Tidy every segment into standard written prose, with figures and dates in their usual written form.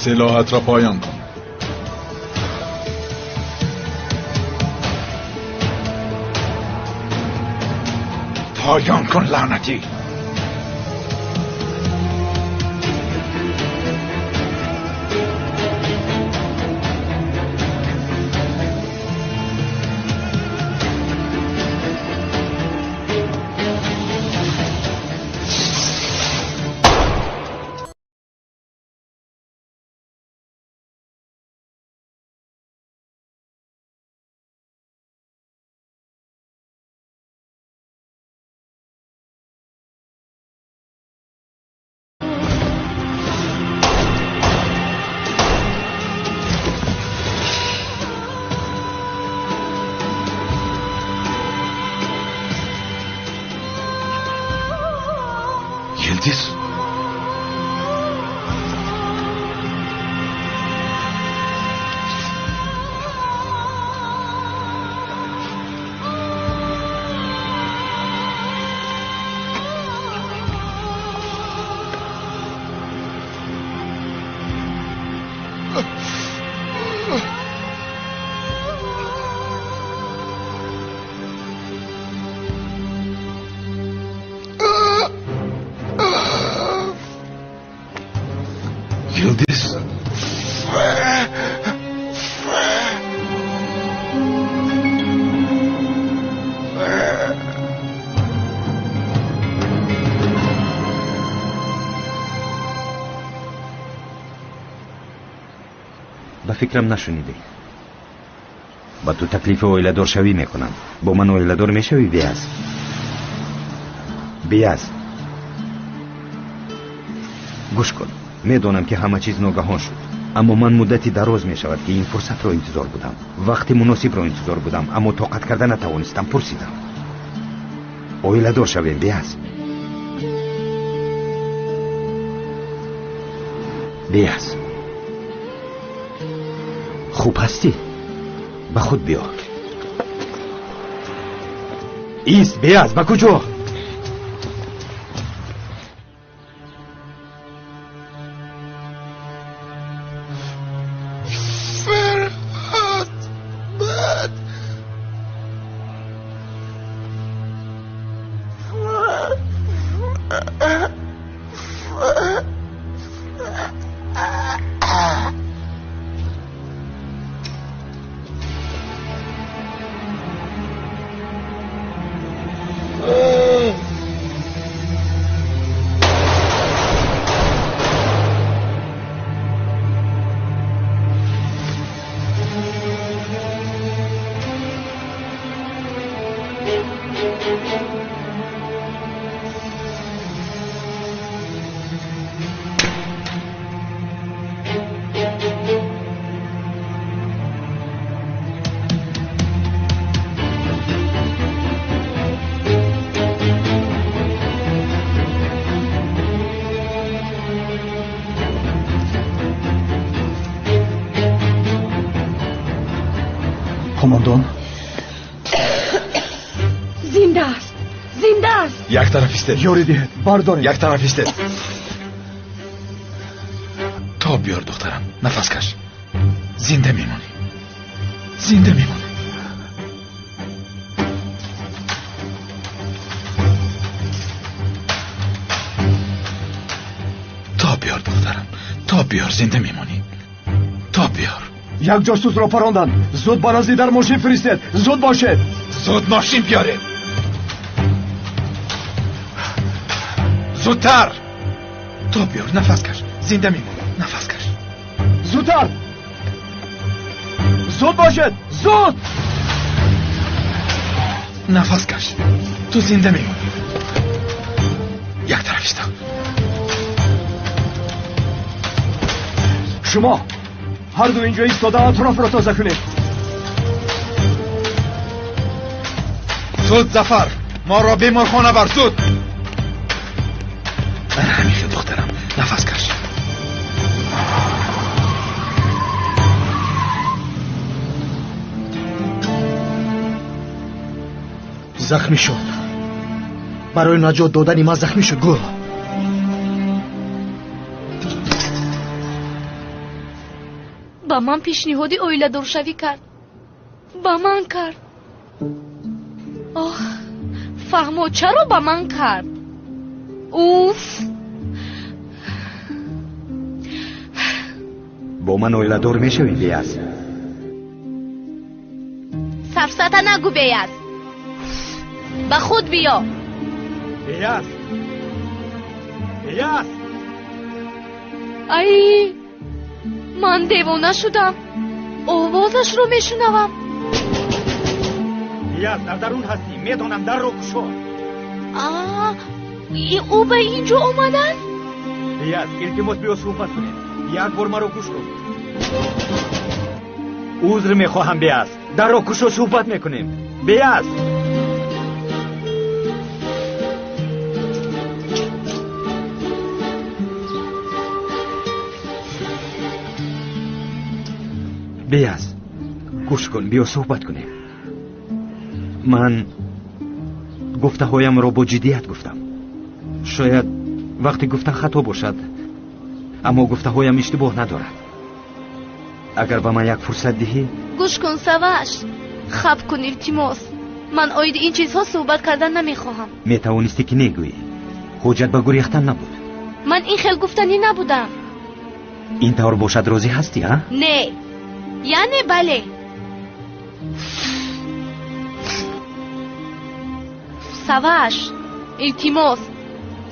سلاحت را پایان کن. پایان کن لعنتی. Yıldız. Yıldız. Ба фикрам нашунидӣ. Ба ту таклифи оиладоршавӣ мекунам. Бо ман оиладор мешавӣ, Биаз? Биаз, гӯш кун. Медонам, ки ҳама чиз ногаҳон шуд, аммо ман муддати дароз мешавад, ки ин фурсатро интизор будам, вақти муносибро интизор будам, аммо тоқат карда натавонистам. Пурсидам, оиладор шавем, Биаз? Биаз, хуб ҳастӣ? Ба худ биё. Ист, Биаз, ба куҷо? Командон. Зинда аст, зинда аст. Як тараф истед. Ёрӣ диҳед, бардоред. Як тараф истед. Тоб биёр, духтарам, нафас каш. Зинда мемонӣ, зинда мемонӣ. Тоб биёр, духтарам, тоб биёр, зинда мемонӣ. Тоб биёр. Як ҷосусро паронданд. Зуд ба назди дар мошин фиристед. Зуд бошед. Зуд мошин биёред. Зудтар. Тоб биёр, нафас каш. Зинда мемонӣ, нафас каш. Зудтар. Зуд бошед, зуд. Нафас каш, ту зинда мемонӣ. Як тараф иста. Шумо ҳарду инҷо истода атрофро тоза кунед. Зуд, Зафар, моро беморхона бар, зуд. Ҳамихел, духтарам, нафас каш. Захмӣ шуд. Барои наҷот додани ман захмӣ шуд. Гул. Ба ман пешниҳоди оиладоршавӣ кард. Ба ман кард. Оҳ, фаҳмо, чаро ба ман кард? Уф! Бо ман оиладор мешавӣ, Беяз? Сафсата нагӯ, Беяз. Ба худ биё. Беяз! Беяз! Ай, ман девона шудам. Овозашро мешунавам. Беяз, дар дарун ҳастӣ. Медонам, дарро кушо. Ӯ ба ин ҷо омадааст? Беяз, илтимос, биё суҳбат кунем. Як бор маро гӯш кун. Узр мехоҳам, Беяз. Дарро кушо, суҳбат мекунем. Беяз! Беяз, гӯш кун, биё суҳбат кунем. Ман гуфтаҳоямро бо ҷиддият гуфтам. Шояд вақти гуфтан хато бошад, аммо гуфтаҳоям иштибоҳ надорад. Агар ба ман як фурсат диҳӣ. Гӯш кун, Саваш, хаб кун, илтимос. Ман оиди ин чизҳо суҳбат кардан намехоҳам. Метавонистӣ ки негӯӣ. Ҳоҷат ба гурехтан набуд. Ман ин хел гуфтанӣ набудам. Ин тавр бошад, розӣ ҳастӣ, а? Не, яъне бале. Саваш, илтимос,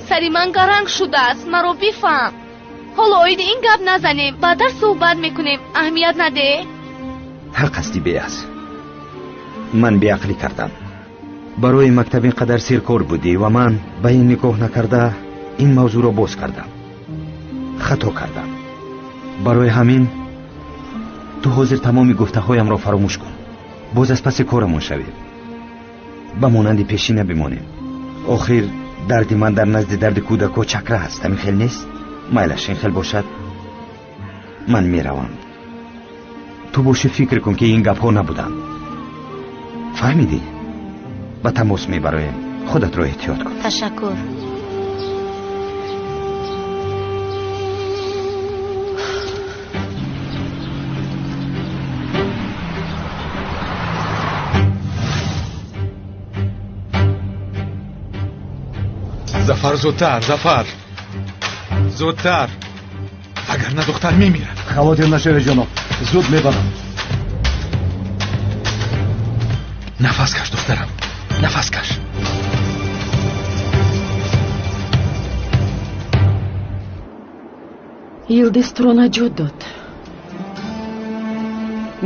сари ман гаранг шудааст, маро бифаҳм. Ҳоло оиди ин гап назанем, баъдтар суҳбат мекунем. Аҳамият надеҳ. Ҳақ ҳастӣ, Беяз. Ман беақлӣ кардам. Барои мактаб ин қадар серкор будӣ ва ман ба ин нигоҳ накарда ин мавзӯъро боз кардам. Хато кардам. Барои ҳамин ту ҳозир тамоми гуфтаҳоямро фаромӯш кун. Боз аз паси корамон шавем. Ба монанди пешина бимонем. Охир дарди ман дар назди дарди кӯдакҳо чакра аст. Ҳамин хел нест? Майлаш, ин хел бошад, ман меравам. Ту боши фикр кун, ки ин гапҳо набуданд. Фаҳмидӣ? Ба тамос мебароем. Худатро эҳтиёт кун. Ташаккур. Зафар, зудтар, Зафар, зудтар, вагарна духтар мемирад. Хавотир нашавед, ҷаноб, зуд мебарам. Нафас каш, духтарам, нафас каш. Йилдиз туро наҷот дод.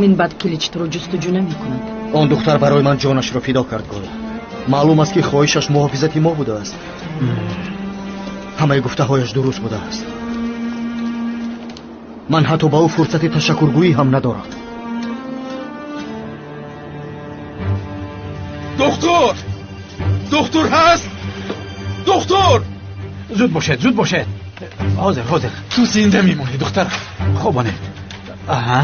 Минбаъд Килич туро ҷустуҷӯ намекунад. Он духтар барои ман ҷонашро фидо кард, Гул. Маълум аст, ки хоҳишаш муҳофизати мо будааст. Ҳамаи гуфтаҳояш дуруст будааст. Ман ҳатто ба ӯ фурсати ташаккургӯӣ ҳам надорам. Духтур! Духтур ҳаст? Духтур! Зуд бошед, зуд бошед. Ҳозир, ҳозир. Ту зинда мемонӣ, духтарам. Хобонед. Аҳа.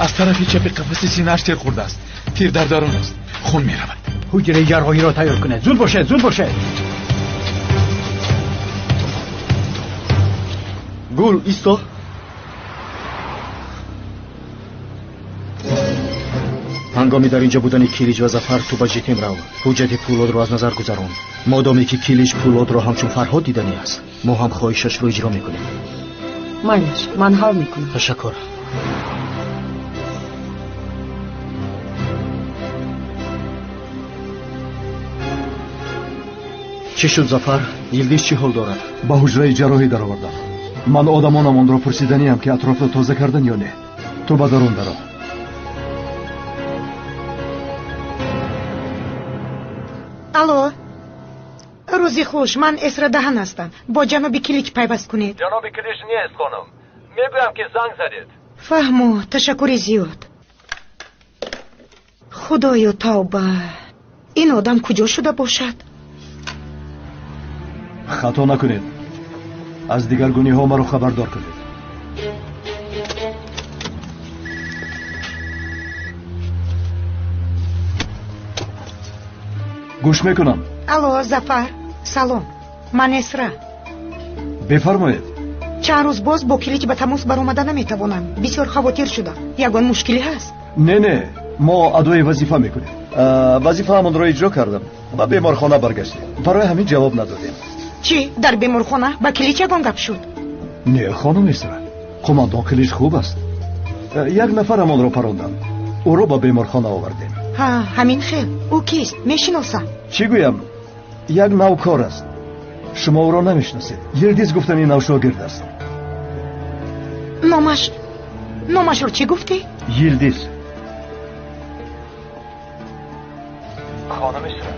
Аз тарафи чапи қафаси синааш тир хӯрдааст. Тир дар дарун аст. Хун меравад. Ҳуҷраи ҷарроҳиро тайёр кунед. Зуд бошед, зуд бошед. Гул, исто. Ҳангоми дар инҷо будани Килич ва Зафар ту ба Житим рав. Ҳуҷҷати Пулодро аз назар гузарон. Модоме ки Килич Пулодро ҳамчун Фарҳод диданӣ аст, мо ҳам хоҳишашро иҷро мекунем. Майлаш, ман ҳал мекунам. Ташаккур. Чӣ шуд, Зафар? Йилдиз чӣ ҳол дорад? Ба ҳуҷраи ҷарроҳӣ даровардам. Ман одамонам онро пурсиданиям, ки атрофро тоза кардан ё не. Ту ба дарун даро. Алло, рӯзи хуш, ман Эсра Даҳан ҳастам. Бо ҷаноби Килич пайваст кунед. Ҷаноби Килич нест, хонум. Мегӯям, ки занг задед. Фаҳмо, ташаккури зиёд. Худоё, тавба, ин одам куҷо шуда бошад? Хато накунед. Аз дигаргуниҳо маро хабардор кунед. Гӯш мекунам. Алло, Зафар, салом, ман Эсра. Бифармоед. Чанд рӯз боз бо Килич ба тамос баромада наметавонам. Бисёр хавотир шудам. Ягон мушкилӣ ҳаст? Не, не, мо адои вазифа мекунем. Вазифаамонро иҷро кардам, ба беморхона баргаштем. Барои ҳамин ҷавоб надодем. Чӣ? Дар беморхона ба Килич ягон гап шуд? Не, хонум Эсра, қумондон Килич хуб аст. Як нафарамонро паронданд. Ӯро ба беморхона овардем. Ҳа, ҳамин хел. Ӯ кист? Мешиносам. Чӣ гӯям? Як навкор аст. Шумо ӯро намешиносед. Йилдиз гуфтани навшогирд аст. Номашро чӣ гуфтӣ? Йилдиз. Хонум Эсра.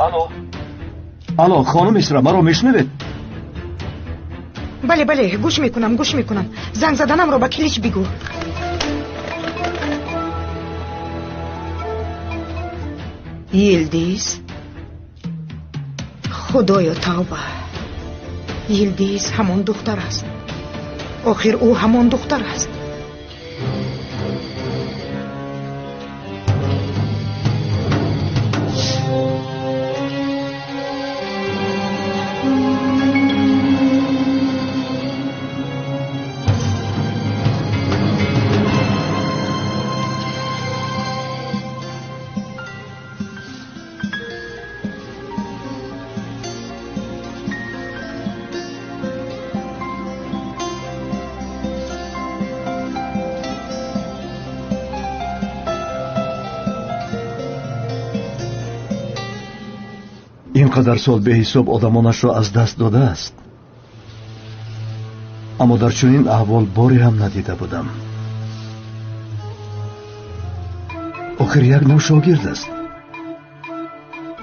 Алло. Алло, хонум Эсра, маро мешунавед? Бале, бале, гӯш мекунам, гӯш мекунам. Занг заданамро ба Килич бигӯ. Йилдиз. Худоё тавба. Йилдиз ҳамон духтар аст. Охир ӯ ҳамон духтар аст. Ин қадар сол беҳисоб одамонашро аз даст додааст, аммо дар чунин аҳвол боре ҳам надида будам. Охир як нав шогирд аст.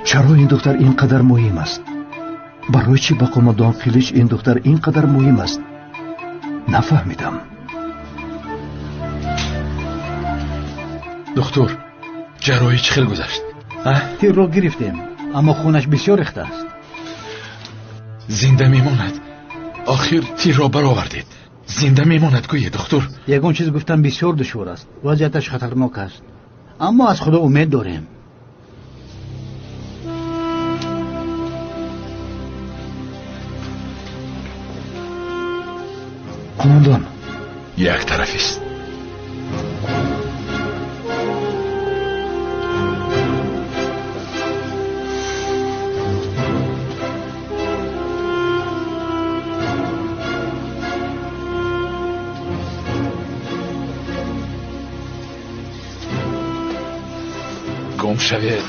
Чаро ин духтар ин қадар муҳим аст? Барои чӣ ба қумондон Қилич ин духтар ин қадар муҳим аст? Нафаҳмидам. Духтур, ҷарроҳӣ чӣ хел гузашт? Тирро гирифтем, аммо хунаш бисёр рехтааст. Зинда мемонад. Охир тирро баровардед. Зинда мемонад гӯе, духтур. Ягон чиз гуфтан бисёр душвор аст. Вазъияташ хатарнок аст. Аммо аз Худо умед дорем. Қумондон, як тарафист. Гум шавед.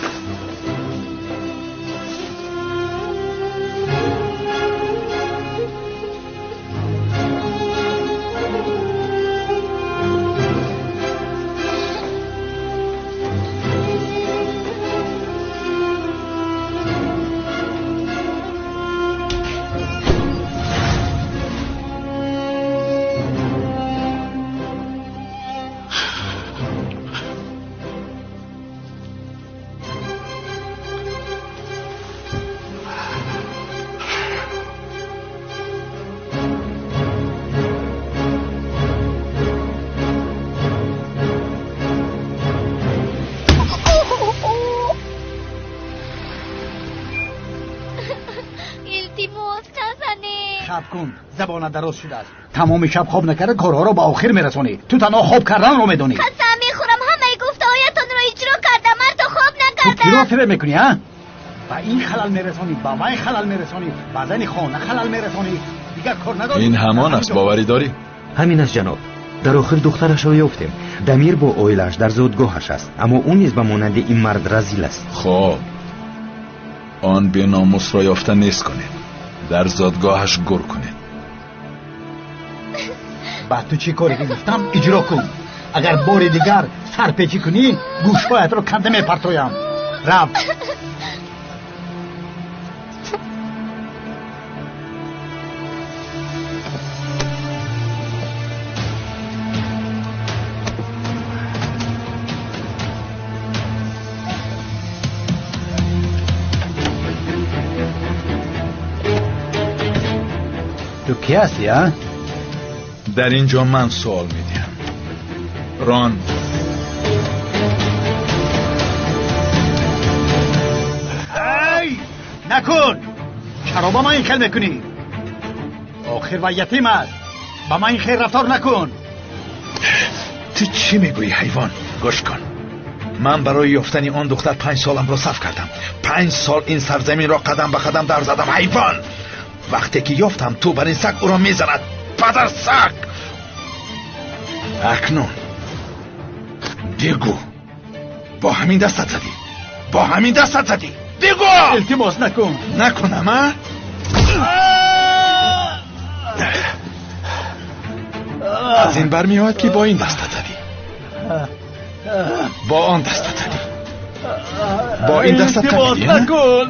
Забона дароз шудааст. Тамоми шаб хоб накарда корҳоро ба охир мерасонӣ. Ту танҳо хоб карданро медонӣ. Қасам мехӯрам, ҳамаи гуфтаҳоятонро иҷро кардам, ҳатто хоб накардам. Ту киро фиреб мекунӣ, а? Ба ин халал мерасонӣ, ба вай халал мерасонӣ, ба зани хона халал мерасонӣ. Дигар кор надорӣ. Ин ҳамон аст, боварӣ дорӣ? Ҳамин аст, ҷаноб. Дар охир духтарашро ёфтем. Дамир бо оилааш дар зодгоҳаш аст, аммо ӯ низ ба монанди ин мард разил аст. Хоб, он беномусро ёфта нест кунед, дар зодгоҳаш гур кунед. Ба ту чӣ коре ки гуфтам иҷро кун. Агар бори дигар сарпечӣ кунӣ, гӯшҳоятро канда мепартоям. Рав. Ту кӣ ҳастӣ, а? Дар ин ҷо ман суол медиҳам. Рон. Эй, накун! Чаро ба ман ин хел мекунӣ? Охир вай ятим аст. Ба ман ин хел рафтор накун. Ту чӣ мегӯӣ, ҳайвон? Гӯш кун. Ман барои ёфтани он духтар 5 соламро сарф кардам. 5 сол ин сарзаминро қадам ба қадам дар задам, ҳайвон. Вақте ки ёфтам, ту бар ин саг ӯро мезанад. Падар саг! Акнун бигӯ, бо ҳамин дастат задӣ? Бо ҳамин дастат задӣ? Бигӯ! Илтимос накун. Накунам, а? Аз ин бармеояд ки бо ин дастат задӣ. Бо он дастат задӣ. Бо ин дастат илтимос накун.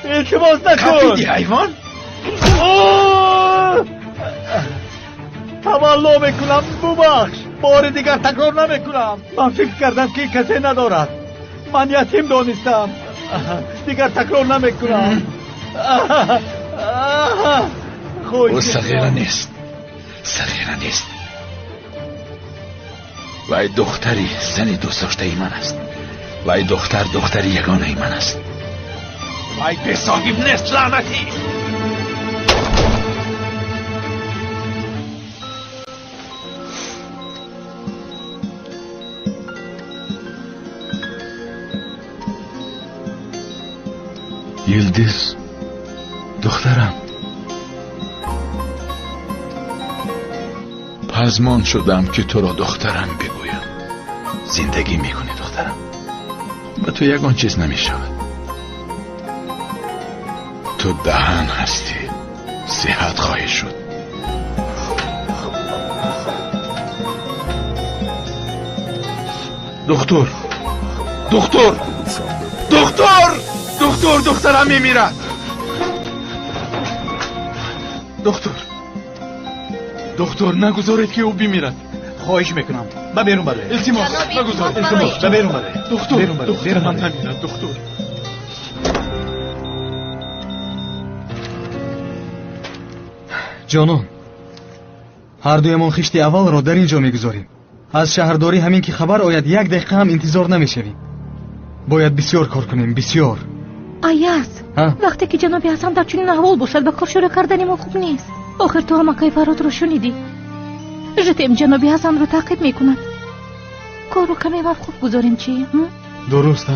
Илтимос накун. Капидӣ, ҳайвон? Тавалло мекунам, бубахш. Бори дигар такрор намекунам. Ман фикр кардам ки касе надорад. Ман ятим донистам. Дигар такрор намекунам. Ӯ сағира нест. Сағира нест. Вай духтари зани дӯстдоштаи ман аст. Вай духтар духтари ягонаи ман аст. Вай бесоҳиб нест, лаънатӣ! Йилдиз, духтарам, пазмон шудам ки туро духтарам бигӯям. Зиндагӣ мекунӣ, духтарам. Ба ту ягон чиз намешавад. Ту даҳан ҳастӣ, сиҳат хоҳӣ шуд. Духтур! Духтур! Духтур! Духтур, духтарам мемирад. Духтур, духтур, нагузоред ки ӯ бимирад. Хоҳиш мекунам, ба берун бароед. Илтимос, нагузоред. Илтимос, ба берун бароед. Духтур, духтарам намирад, духтур. Ҷонон, ҳардуямон хишти аввалро дар ин ҷо мегузорем. Аз шаҳрдорӣ ҳамин ки хабар ояд, як дақиқа ҳам интизор намешавем. Бояд бисёр кор кунем, бисёр. Аяз, вақте ки ҷаноби Ҳасан дар чунин аҳвол бошад, ба кор шурӯъ кардани мо хуб нест. Охир ту ҳамакай Фарҳодро шунидӣ. Житем ҷаноби Ҳасанро таъқиб мекунад. Корро каме мавқуф гузорем, чӣ? Дуруст,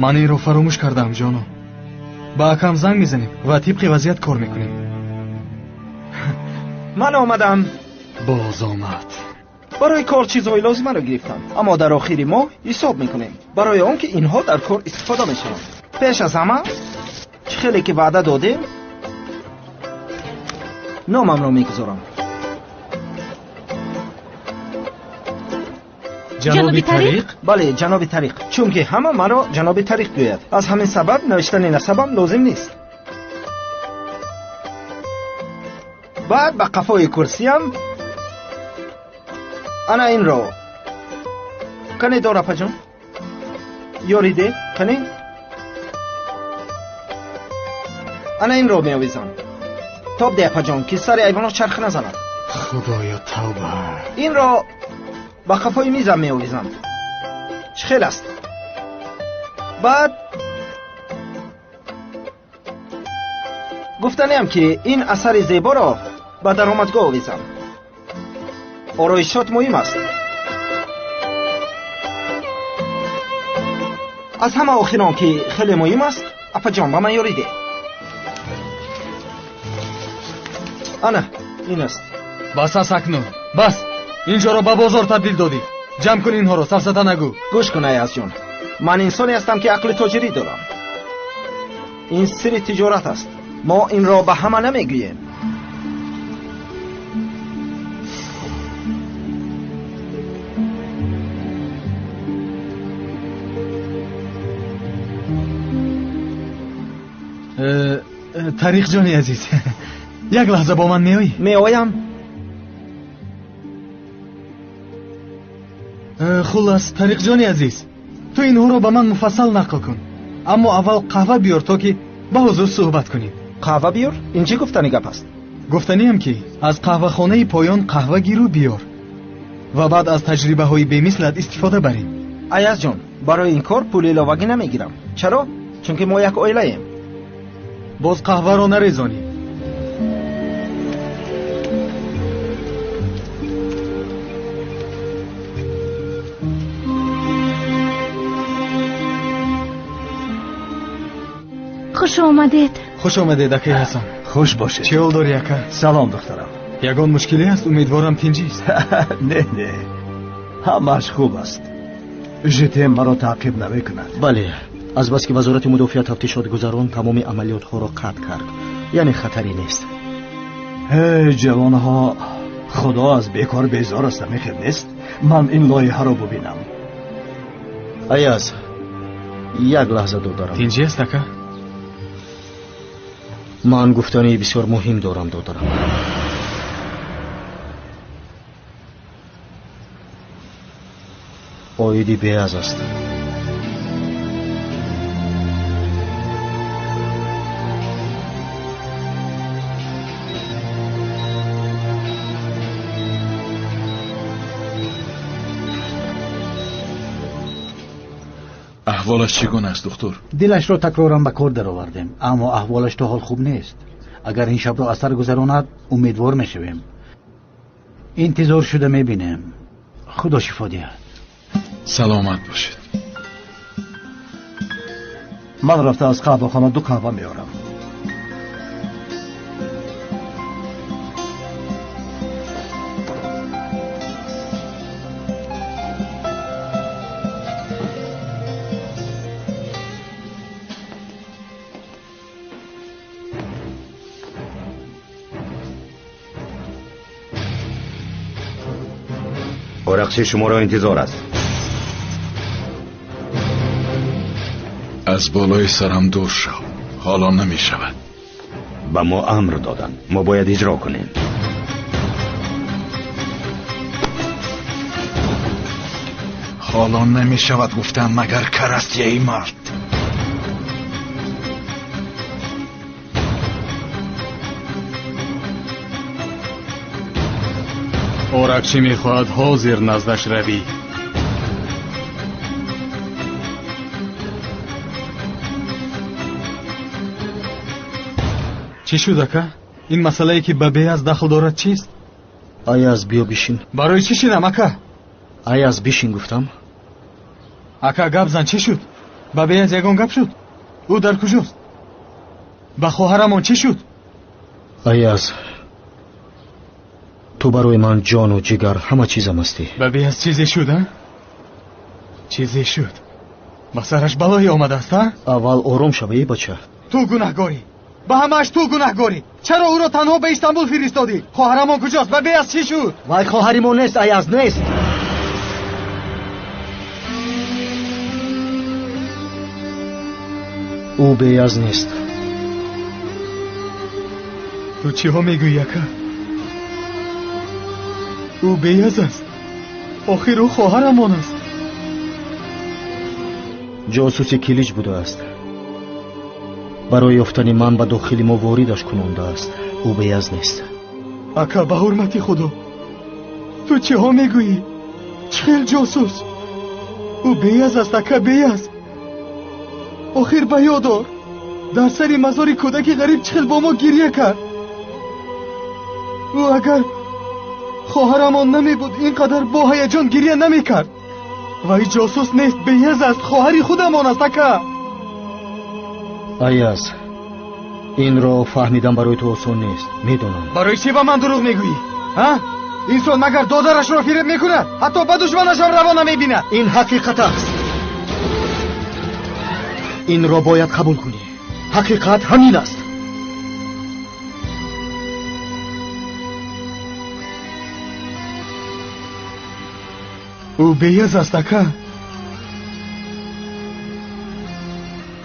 ман инро фаромӯш кардаам, ҷонон. Ба акам занг мезанем ва тибқи вазъият кор мекунем. Ман омадам. Боз омад. Барои кор чизҳои лозимаро гирифтам, аммо дар охири моҳ ҳисоб мекунем, барои он ки инҳо дар кор истифода мешаванд. Пеш аз ҳама, чӣ хеле ки ваъда додем, номамро мегузорам. Ҷаноби Тариқ? Бале, ҷаноби Тариқ, чунки ҳама маро ҷаноби Тариқ гӯяд. Аз ҳамин сабаб навиштани насабам лозим нест. Баъд ба қафои курсиям ана инро. Кане дор, апаҷон? Ёриде, кане? Ана инро меовезам. Тоб де, апаҷон, ки сари айвонҳо чарх назанад. Худоё, тавба! Инро ба қафои мизам меовезам. Чӣ хел аст? Баъд гуфтаниам, ки ин асари зеборо ба даромадгоҳ овезам. Ороишот муҳим аст. Аз ҳама охирон, ки хеле муҳим аст, апаҷон, ба ман ёрӣ деҳ. Ана ин аст. Бас аст акнун, бас. Инҷоро ба бозор табдил додӣ. Ҷамъ кун инҳоро, сафсата нагӯ. Гӯш кун, Аязҷон, ман инсоне ҳастам, ки ақли тоҷирӣ дорам. Ин сирри тиҷорат аст. Мо инро ба ҳама намегӯем. Тариқҷони азиз, як лаҳза бо ман меоӣ? Меоям. Хуллас, Тариқҷони азиз, ту инҳоро ба ман муфассал нақл кун, аммо аввал қаҳва биёр, то ки ба ҳузур суҳбат кунем. Қаҳва биёр? Ин чӣ гуфтани гап аст? Гуфтаниам, ки аз қаҳвахонаи поён қаҳва гиру биёр ва баъд аз таҷрибаҳои бемислат истифода барем. Аязҷон, барои ин кор пули иловагӣ намегирам. Чаро? Чунки мо як оилаем. Боз қаҳваро нарезонӣ. Хуш омадед. Хуш омадед, акаи Ҳасан. Хуш бошед. Чӣ ҳол дорӣ, ака? Салом, духтарам. Ягон мушкиле аст? Умедворам тинҷист. Не, не, ҳамааш хуб аст. Житем маро таъқиб намекунад. Бале, азбаски вазорати мудофиа тафтишот гузарон, тамоми амалиётҳоро қатъ кард, яъне хатаре нест. Эй ҷавонҳо, худо аз бекор безор аст, ҳамин нест? Ман ин лоиҳаро бубинам. Аяз, як лаҳза, додарам. Тинҷӣ аст, ака? Ман гуфтании бисёр муҳим дорам, додарам. Оиди Беаз аст. Аҳволаш чӣ гуна аст, духтур? Дилашро такроран ба кор даровардем, аммо аҳволаш то ҳол хуб нест. Агар ин шабро аз сар гузаронад, умедвор мешавем. Интизор шуда мебинем. Худо шифо диҳад. Саломат бошед. Ман рафта аз қаҳвахона 2 қаҳва меорам. Орақши шуморо интизор аст. Аз болои сарам дур шав, ҳоло намешавад. Ба мо амр доданд, мо бояд иҷро кунем. Ҳоло намешавад гуфтам, магар кар астӣ, эй мард? Орақчӣ мехоҳад ҳозир наздаш равӣ. Чӣ шуд, ака? Ин масъалае ки ба Беаз дахл дорад чист? Аяз, биё бишин. Барои чӣ шинам, ака? Аяз, бишин гуфтам. Ака, гап зан, чӣ шуд? Ба Беаз ягон гап шуд? Ӯ дар куҷост? Ба хоҳарамон чӣ шуд? Аяз, ту барои ман ҷону ҷигар ҳама чизам ҳастӣ. Ба Беаз чизе шуд, а? Чизе шуд. Ба сараш балое омадааст, а? Аввал ором шав, эй бача. Ту гунаҳгорӣ. Ба ҳамааш ту гунаҳгорӣ. Чаро ӯро танҳо ба Истанбул фиристодӣ? Хоҳарамон куҷост? Ба Беаз чӣ шуд? Вай хоҳари мо нест, Аяз, нест. Ӯ Беаз нест. Ту чиҳо мегӯӣ, ака? Ӯ Беаз аст. Охир ӯ хоҳарамон аст. Ҷосуси Килич будааст. Барои ёфтани ман ба дохили мо воридаш кунондааст. Ӯ Беаз нест. Ака, ба ҳурмати Худо, ту чиҳо мегӯӣ? Чӣ хел ҷосус? Ӯ Беаз аст, ака, Беаз. Охир ба ёд ор, дар сари мазори кӯдаки ғариб чӣ хел бо мо гирья кард. Ӯ агар хоҳарамон намебуд, ин қадар бо ҳаяҷон гирья намекард. Вай ҷосус нест, Беаз аст, хоҳари худамон аст, ака. Аяз, инро фаҳмидан барои ту осон нест, медонам. Барои чӣ ба ман дурӯғ мегӯӣ? А? Инсон магар додарашро фиреб мекунад? Ҳатто ба душманашам раво намебинад. Ин ҳақиқат аст. Инро бояд қабул кунӣ. Ҳақиқат ҳамин аст. Ӯ Беаз аст, ака.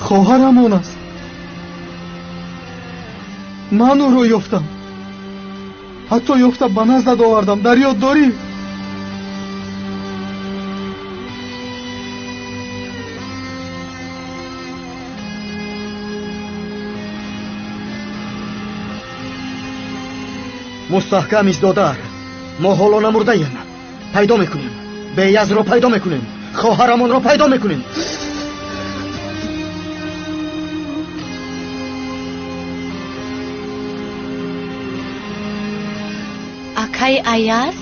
Хоҳарамон аст. Ман ӯро ёфтам. Ҳатто ёфта ба наздат овардам. Дар ёд дорӣ? Мустаҳкам ист, додар. Мо ҳоло намурдаем. Пайдо мекунем. Беязро пайдо мекунем. Хоҳарамонро пайдо мекунем. Акай Аяз?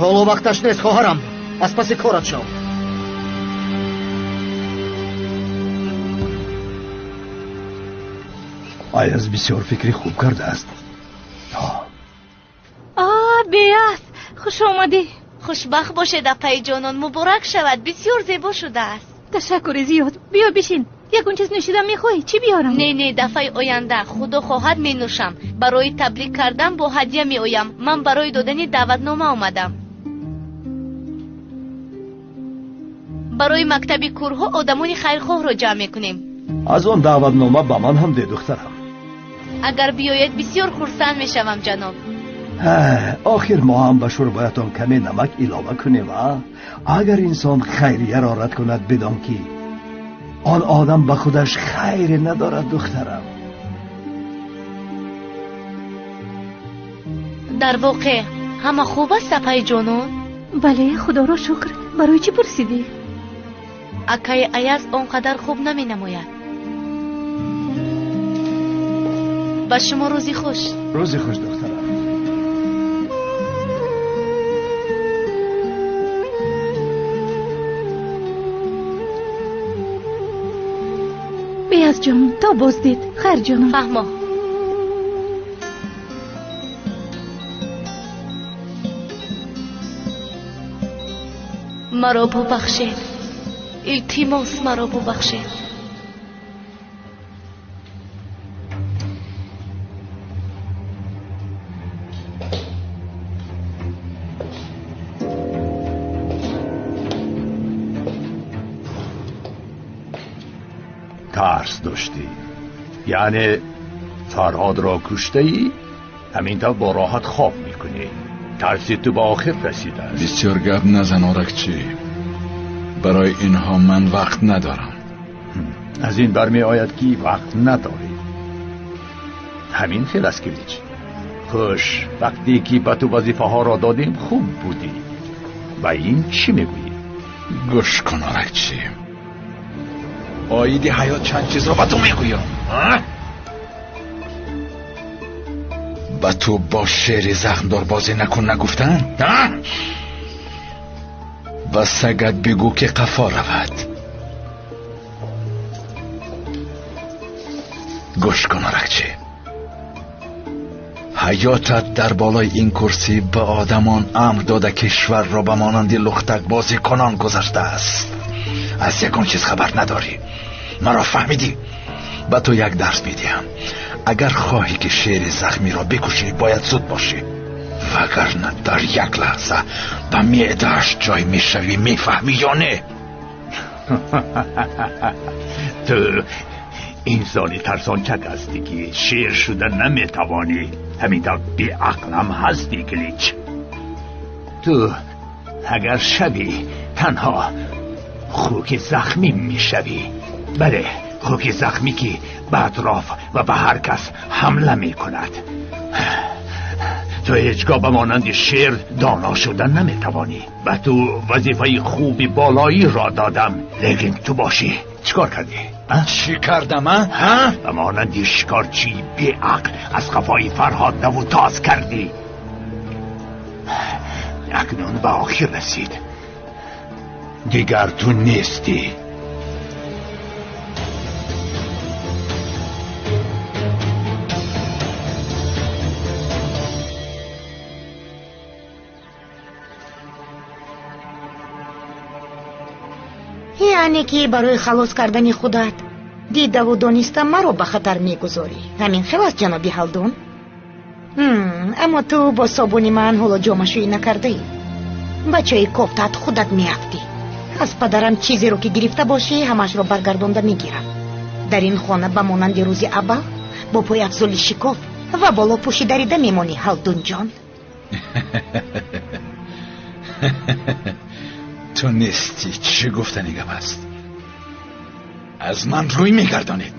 Ҳоло вақташ нест, хоҳарам. Аз паси корат шав. Аяз бисёр фикри хуб кардааст. Беаз, хуш омадӣ. Хушбахт бошед, апаи ҷонон, муборак шавад, бисёр зебо шудааст. Ташаккури зиёд. Биё бишин. Ягон чиз нӯшидан мехоҳӣ? Чӣ биёрам? Не, не, дафъаи оянда худо хоҳад менӯшам. Барои таблиғ кардан бо ҳадя меоям. Ман барои додани даъватнома омадам. Барои мактаби кӯрҳо одамони хайрхоҳро ҷамъ мекунем. Аз он даъватнома ба ман ҳам де, духтарам. Агар биёед бисёр хурсанд мешавам, ҷаноб. Охир мо ҳам ба шӯрбоятон каме намак илова кунем, а? Агар инсон хайрияро рад кунад, бидон ки он одам ба худаш хайре надорад, духтарам. Дар воқеъ ҳама хуб аст, апаи ҷонон? Бале, худоро шукр. Барои чӣ пурсидӣ? Акаи Аяз он қадар хуб наменамояд. Ба шумо рӯзи хуш. Рӯзи хуш, духтарам. Беаз ҷон, то боздид. Хайр ҷонам. Фаҳмо. Маро бубахшед. Илтимос, маро бубахшед. Тарс доштӣ, яъне Фарҳодро куштаӣ, ҳамин тавр бо роҳат хоб мекунӣ. Тарси ту ба охир расидааст. Бисёр гап назан, Оракчӣ. Барои инҳо ман вақт надорам. Аз ин бармеояд ки вақт надорӣ. Ҳамин хел аст, Килич. Хуш, вақте ки ба ту вазифаҳоро додем, хуб будӣ. Ба ин чӣ мегӯӣ? Гӯш кун, Оракчӣ. Оиди ҳаёт чанд чизро ба ту мегӯям. Ба ту бо шери захмдор бозӣ накун нагуфтан? Ба сагат бигӯ ки қафо равад. Гӯш кун, Оракчӣ. Ҳаётат дар болои ин курсӣ ба одамон амр дода кишварро ба монанди лухтак бозикунон гузаштааст. Аз ягон чиз хабар надорӣ. Маро фаҳмидӣ? Ба ту як дарс медиҳам. Агар хоҳӣ ки шери захмиро бикушӣ, бояд зуд бошӣ, вагарна дар як лаҳза ба меъдааш ҷой мешавӣ. Мефаҳмӣ ё не? Ту инсони тарсончак ҳастӣ ки шер шуда наметавонӣ. Ҳамин тавр беақлам ҳастӣ, Килич. Ту агар шавӣ танҳо хуки захмӣ мешавӣ. Бале, хуки захмӣ ки ба атроф ва ба ҳар кас ҳамла мекунад. Ту ҳеҷгоҳ ба монанди шер доно шуда наметавонӣ. Ба ту вазифаи хуби болоиро додам, лекин ту бошӣ чӣ кор кардӣ? Чӣ кардам? Ба монанди шикорчии беақл аз қафои Фарҳод даву тоз кардӣ. Акнун ба охир расид. Дигар ту нестӣ. Яъне ки барои халос кардани худат дидаву дониста маро ба хатар мегузорӣ. Ҳамин хел аст, ҷаноби Ҳалдун? Аммо ту бо собуни ман ҳоло ҷомашӯӣ накардаӣ. Ба чойи кофтаат худат меафтӣ. Аз падарам чизеро ки гирифта бошӣ, ҳамаашро баргардонда мегирам. Дар ин хона ба монанди рӯзи аввал бо пойафзоли шикоф ва боло пӯши дарида мемонӣ, Ҳалдунҷон. Ту нестӣ. Чӣ гуфтани гап аст? Аз ман рӯй мегардонед?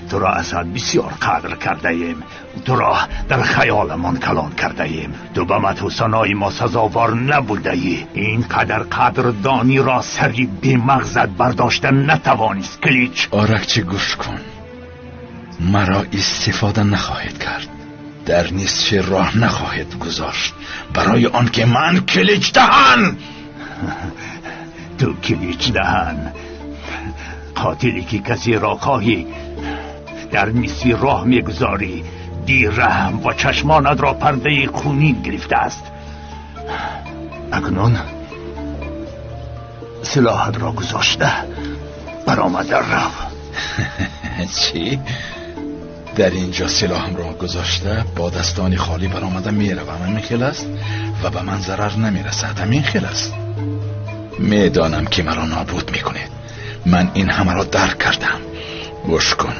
Туро аз ҳад бисёр қадр кардаем. Туро дар хаёламон калон кардаем. Ту ба мадҳу санои мо сазовор набудаӣ. Ин қадар қадрдониро сари бемағзат бардошта натавонист, Килич. Оракчӣ, гӯш кун. Маро истифода нахоҳед кард. Дар нисфи роҳ нахоҳед гузошт, барои он ки ман Килич даҳан. Ту Килич даҳан, қотиле ки касеро хоҳӣ дар нисфи роҳ мегузорӣ. بیرحم و چشمانت را پرده خونین گرفته است. اکنون سلاحت را گذاشته برآمده رو. چی؟ در اینجا سلاحم را گذاشته با دستانی خالی برآمده میروم. همین خیل است و به من ضرر نمیرسد. همین خیل است. میدانم که مرا نابود میکنید. من این همه را درک کردم. گوش کن،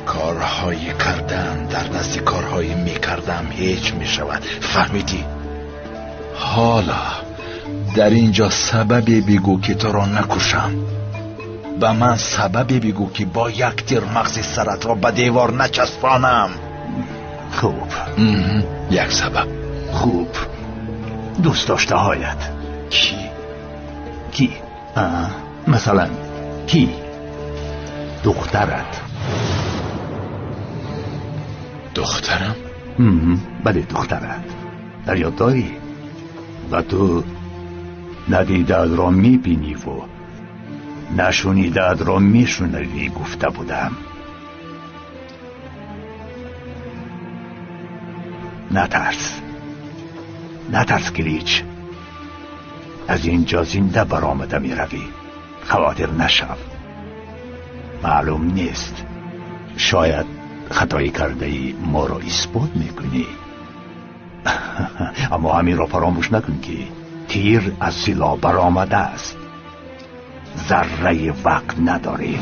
کارهای کردم در نزد کارهای میکردم هیچ میشود. فهمیدی؟ حالا در اینجا سببی بگو که تو را نکشم. به من سببی بگو که با یک تیر مغز سرت را به دیوار نچسبانم. خوب، یک سبب. خوب، دوست داشته هایت. کی؟ کی؟ مثلا کی؟ دخترت. دخترم؟ بله دخترت. در یاد داری؟ و تو ندیدت را میبینی و نشنیدت را میشنوی گفته بودم. نترس، نترس کلیچ، از اینجا زنده برآمده میروی. خواطر نشو، معلوم نیست شاید خطایی کرده ای ما را اثبات میکنی. اما همین را فراموش نکن که تیر از سلاح برآمده است. ذره وقت نداری.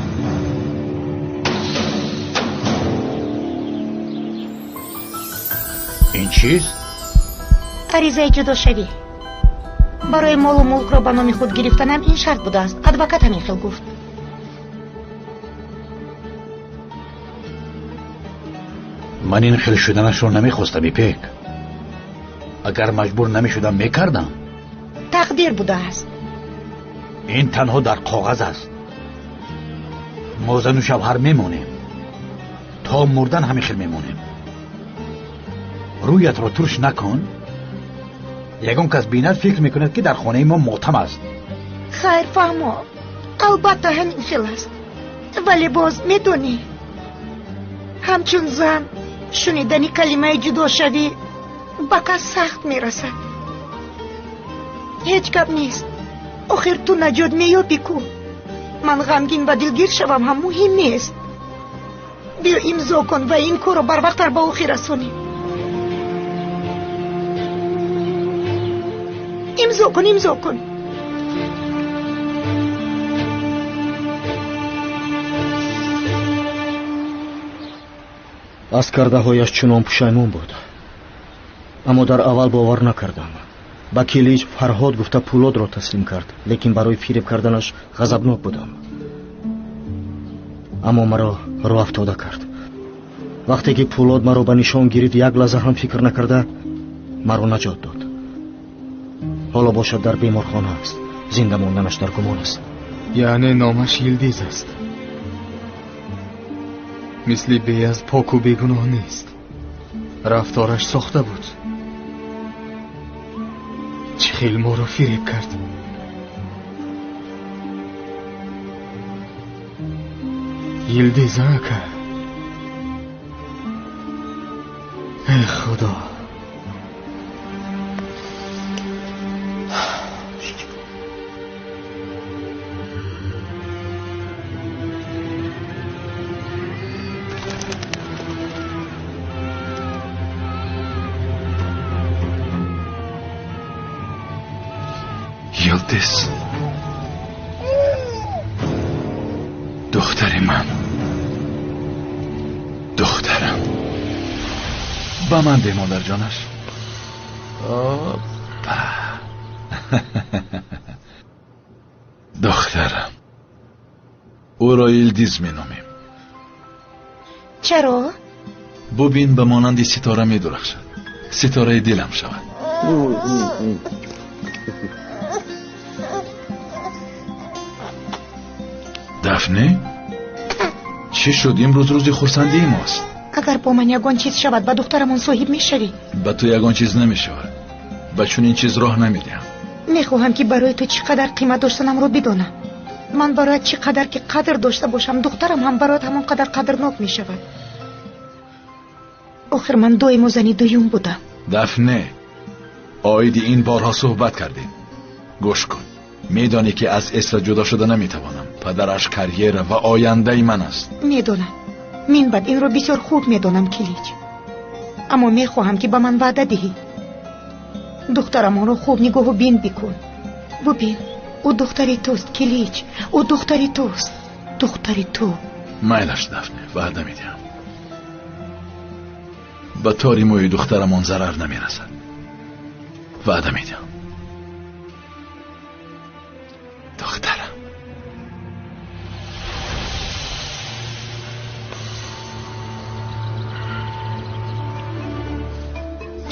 این چیست؟ عریضه جداشوی. برای مال و ملک را به نام خود گرفتنم این شرط بوده است. ادوکات همین خیل گفت. من این خیل شدنش رو نمیخواستم ایپک. اگر مجبور نمیشدم میکردم. تقدیر بوده است. این تنها در کاغذ است. ما زن و شوهر میمونیم تا مردن، همین خیل میمونیم. رویت را ترش نکن. یگان کس بیند فکر میکند که در خانه ما ماتم است. خیر فهمو، البته همین خیل است، ولی باز میدونی همچون زن شنیدن کلمه جداشوی به کس سخت میرسد. هیچ گپ نیست، آخر تو نجات مییابی کو. من غمگین و دلگیر شوم هم مهم نیست. بیا امضا کن و این کار رو بر وقت به آخر رسونیم. امضا کن، امضا کن. از кардаҳояш чунон пушаймон буд, аммо дар аввал бовар накардам. Ба Килич Фарҳод гуфта Пулодро таслим кард, лекин барои фиреб карданаш ғазабнок будам. Аммо маро роҳ афтода кард. Вақте ки Пулод маро ба нишон гирифт, як лаҳза ҳам фикр накарда маро наҷот дод. Ҳоло бошад дар беморхона аст. Зинда монданаш дар гумон аст. Яъне номаш Йилдиз аст. Мисли Беяз поку бегуноҳ нест. Рафтораш сохта буд. Чӣ хел моро фиреб кард. Йилдиз ака. Эй Худо. یلدیز، دختر من، دخترم، به من ده مادر جانش. دخترم، او را یلدیز می نامیم. چرا؟ ببین به مانند ستاره می درخشد. ستاره دلم شود. دفنه؟ چی شد؟ امروز روز خرسندی ماست. اگر با من یگان چیز شود با دخترمون صاحب میشوی. به تو یگان چیز نمیشود. به چنین چیز راه نمیدهم. میخواهم که برای تو چقدر قیمت داشتنم رو بدانم. من برایت چقدر که قدر داشته باشم، دخترم هم برایت همون قدر قدرناک میشود. Охир ман доимо зани дуюм будам. Дафне, оиди ин борҳо суҳбат кардем. Гӯш кун, медонӣ ки аз Эсра ҷудо шуда наметавонам. Падараш карьера ва ояндаи ман аст. Медонам, минбаъд инро бисёр хуб медонам, Килич. Аммо мехоҳам, ки ба ман ваъда диҳӣ. Духтарамонро хуб нигоҳу бин бикун. Бубин, ӯ духтари туст, Килич. Ӯ духтари туст, духтари ту. Майлаш, Дафне, ваъда медиҳам. Ба тори мӯи духтарамон зарар намерасад. Ваъда медиҳам. Духтарам.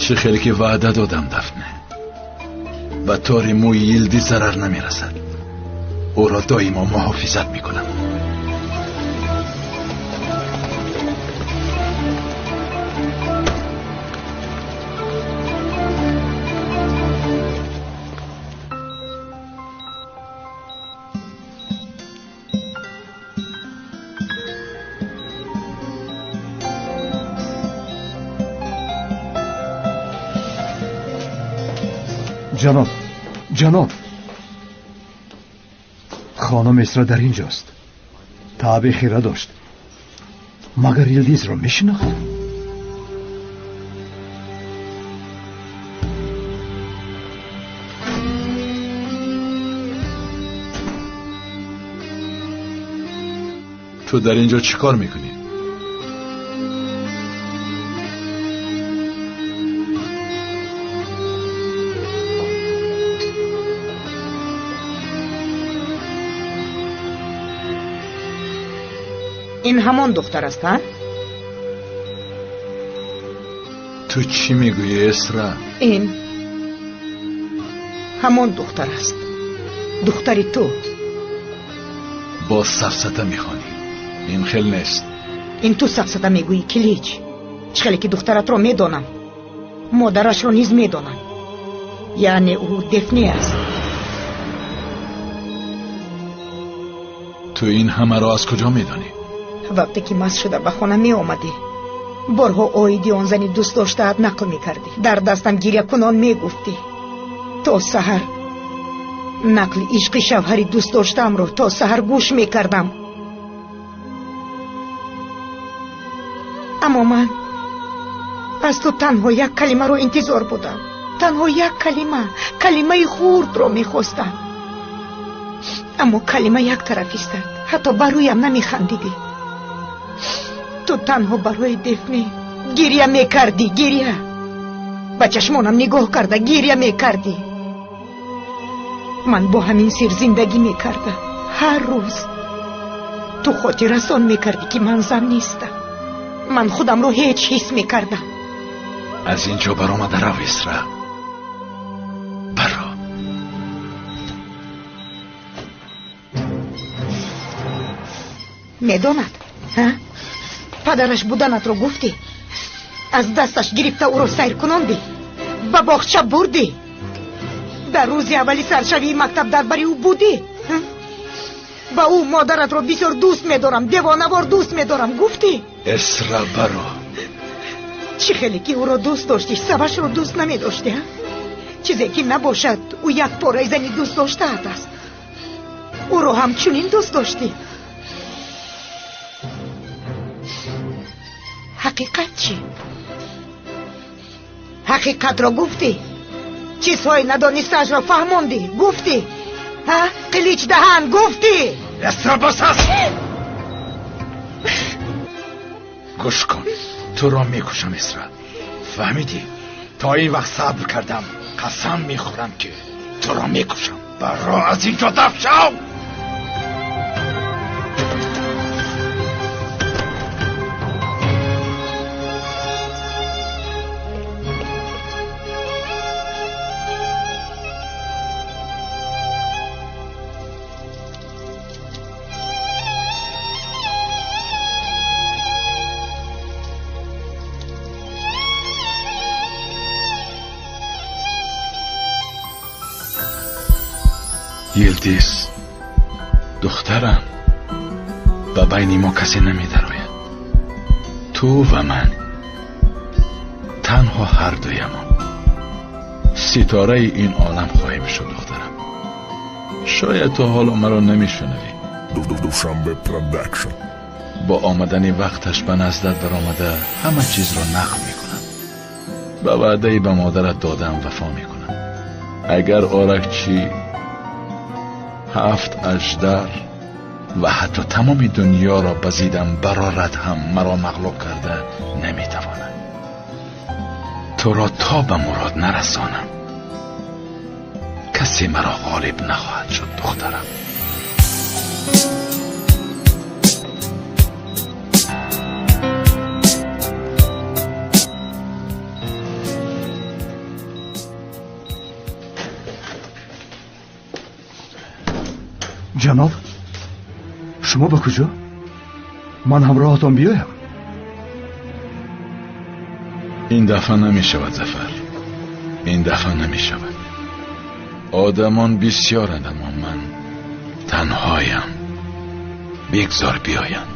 Чӣ хеле ки ваъда додам, Дафне. Ба тори мӯи Йилдиз зарар намерасад. Ӯро доимо муҳофизат мекунам. Ҷаноб, ҷаноб, хонум Эсра дар ин ҷост. Таъби хира дошт. Магар Йилдизро мешинохт? Ту дар ин ҷо чӣ кор мекунӣ? Ин ҳамон духтар аст, ҳа? Ту чӣ мегӯӣ, Эсра? Ин ҳамон духтар аст, духтари ту. Боз сафсата мехонӣ. Ин хел нест. Ин ту сафсата мегӯӣ, Килич. Чӣ хеле ки духтаратро медонам, модарашро низ медонам. Яъне ӯ Дефне аст. Ту ин ҳамаро аз куҷо медонӣ? Вақте ки маст шуда ба хона меомадӣ, борҳо оиди он зани дӯст доштаат нақл мекардӣ. Дар дастам гирякунон мегуфтӣ. То саҳар нақли ишқи шавҳари дӯст доштаамро то саҳар гӯш мекардам. Аммо ман аз ту танҳо як калимаро интизор будам. Танҳо як калима, калимаи хурдро мехостам. Аммо калима як тараф истад, ҳатто ба рӯям намехандидӣ. Ту танҳо барои Дефне гиря мекардӣ, гиря. Ба чашмонам нигоҳ карда гиря мекардӣ. Ман бо ҳамин сир зиндагӣ мекардам. Ҳар рӯз ту хотиррасон мекардӣ, ки ман зан нестам. Ман худамро ҳеҷ ҳис мекардам. Аз ин ҷо баромада рав, Эсра. Баро. Медонад, ҳа? Падараш буданатро гуфтӣ, аз дасташ гирифта ӯро сайр кунондӣ, ба боғча бурдӣ. Дар рӯзи аввали саршавии мактаб дар бари ӯ будӣ. Ба ӯ модаратро бисёр дӯст медорам, девонавор дӯст медорам гуфтӣ. Эсра, баро. Чӣ хеле ки ӯро дӯст доштӣ, савашро дӯст намедоштӣ, ҳа? Чизе ки набошад, ӯ як пораи зани дӯст доштаат аст. Ӯро ҳамчунин дӯст доштӣ. Ҳақиқат чӣ? Ҳақиқатро гуфтӣ? Чизҳои надонистаашро фаҳмондӣ? Гуфтӣ? Ҳа? Қилич даҳан гуфтӣ? Эсра, бас аст! Гӯш кун, туро мекушам, Эсра. Фаҳмидӣ? То ин вақт сабр кардам. Қасам мехӯрам, ки туро мекушам. Баро аз ин ҷо дафт шав! Йилдиз, духтарам, ба байни мо касе намедарояд. Ту ва ман. Танҳо ҳар дуямон ситораи ин олам хоҳем шуд, духтарам. Шояд то ҳоло маро намешунавӣ. Душанбе Продакшн. Бо омадани вақташ ба наздат баромада ҳама чизро нақл мекунам. Ба ваъдаи ба модарат додам вафо мекунам. Агар Оракчӣ, 7 аждар ва ҳатто тамоми дунёро ба зидам барорад ҳам маро мағлуб карда наметавонад. Туро то ба мурод нарасонам касе маро ғолиб нахоҳад шуд, духтарам. Ҷаноб, шумо ба куҷо? Ман ҳамроҳатон биёям? Ин дафъа намешавад, Зафар. Ин дафъа намешавад. Одамон бисёранд, аммо ман танҳоям. Бигзор биёянд.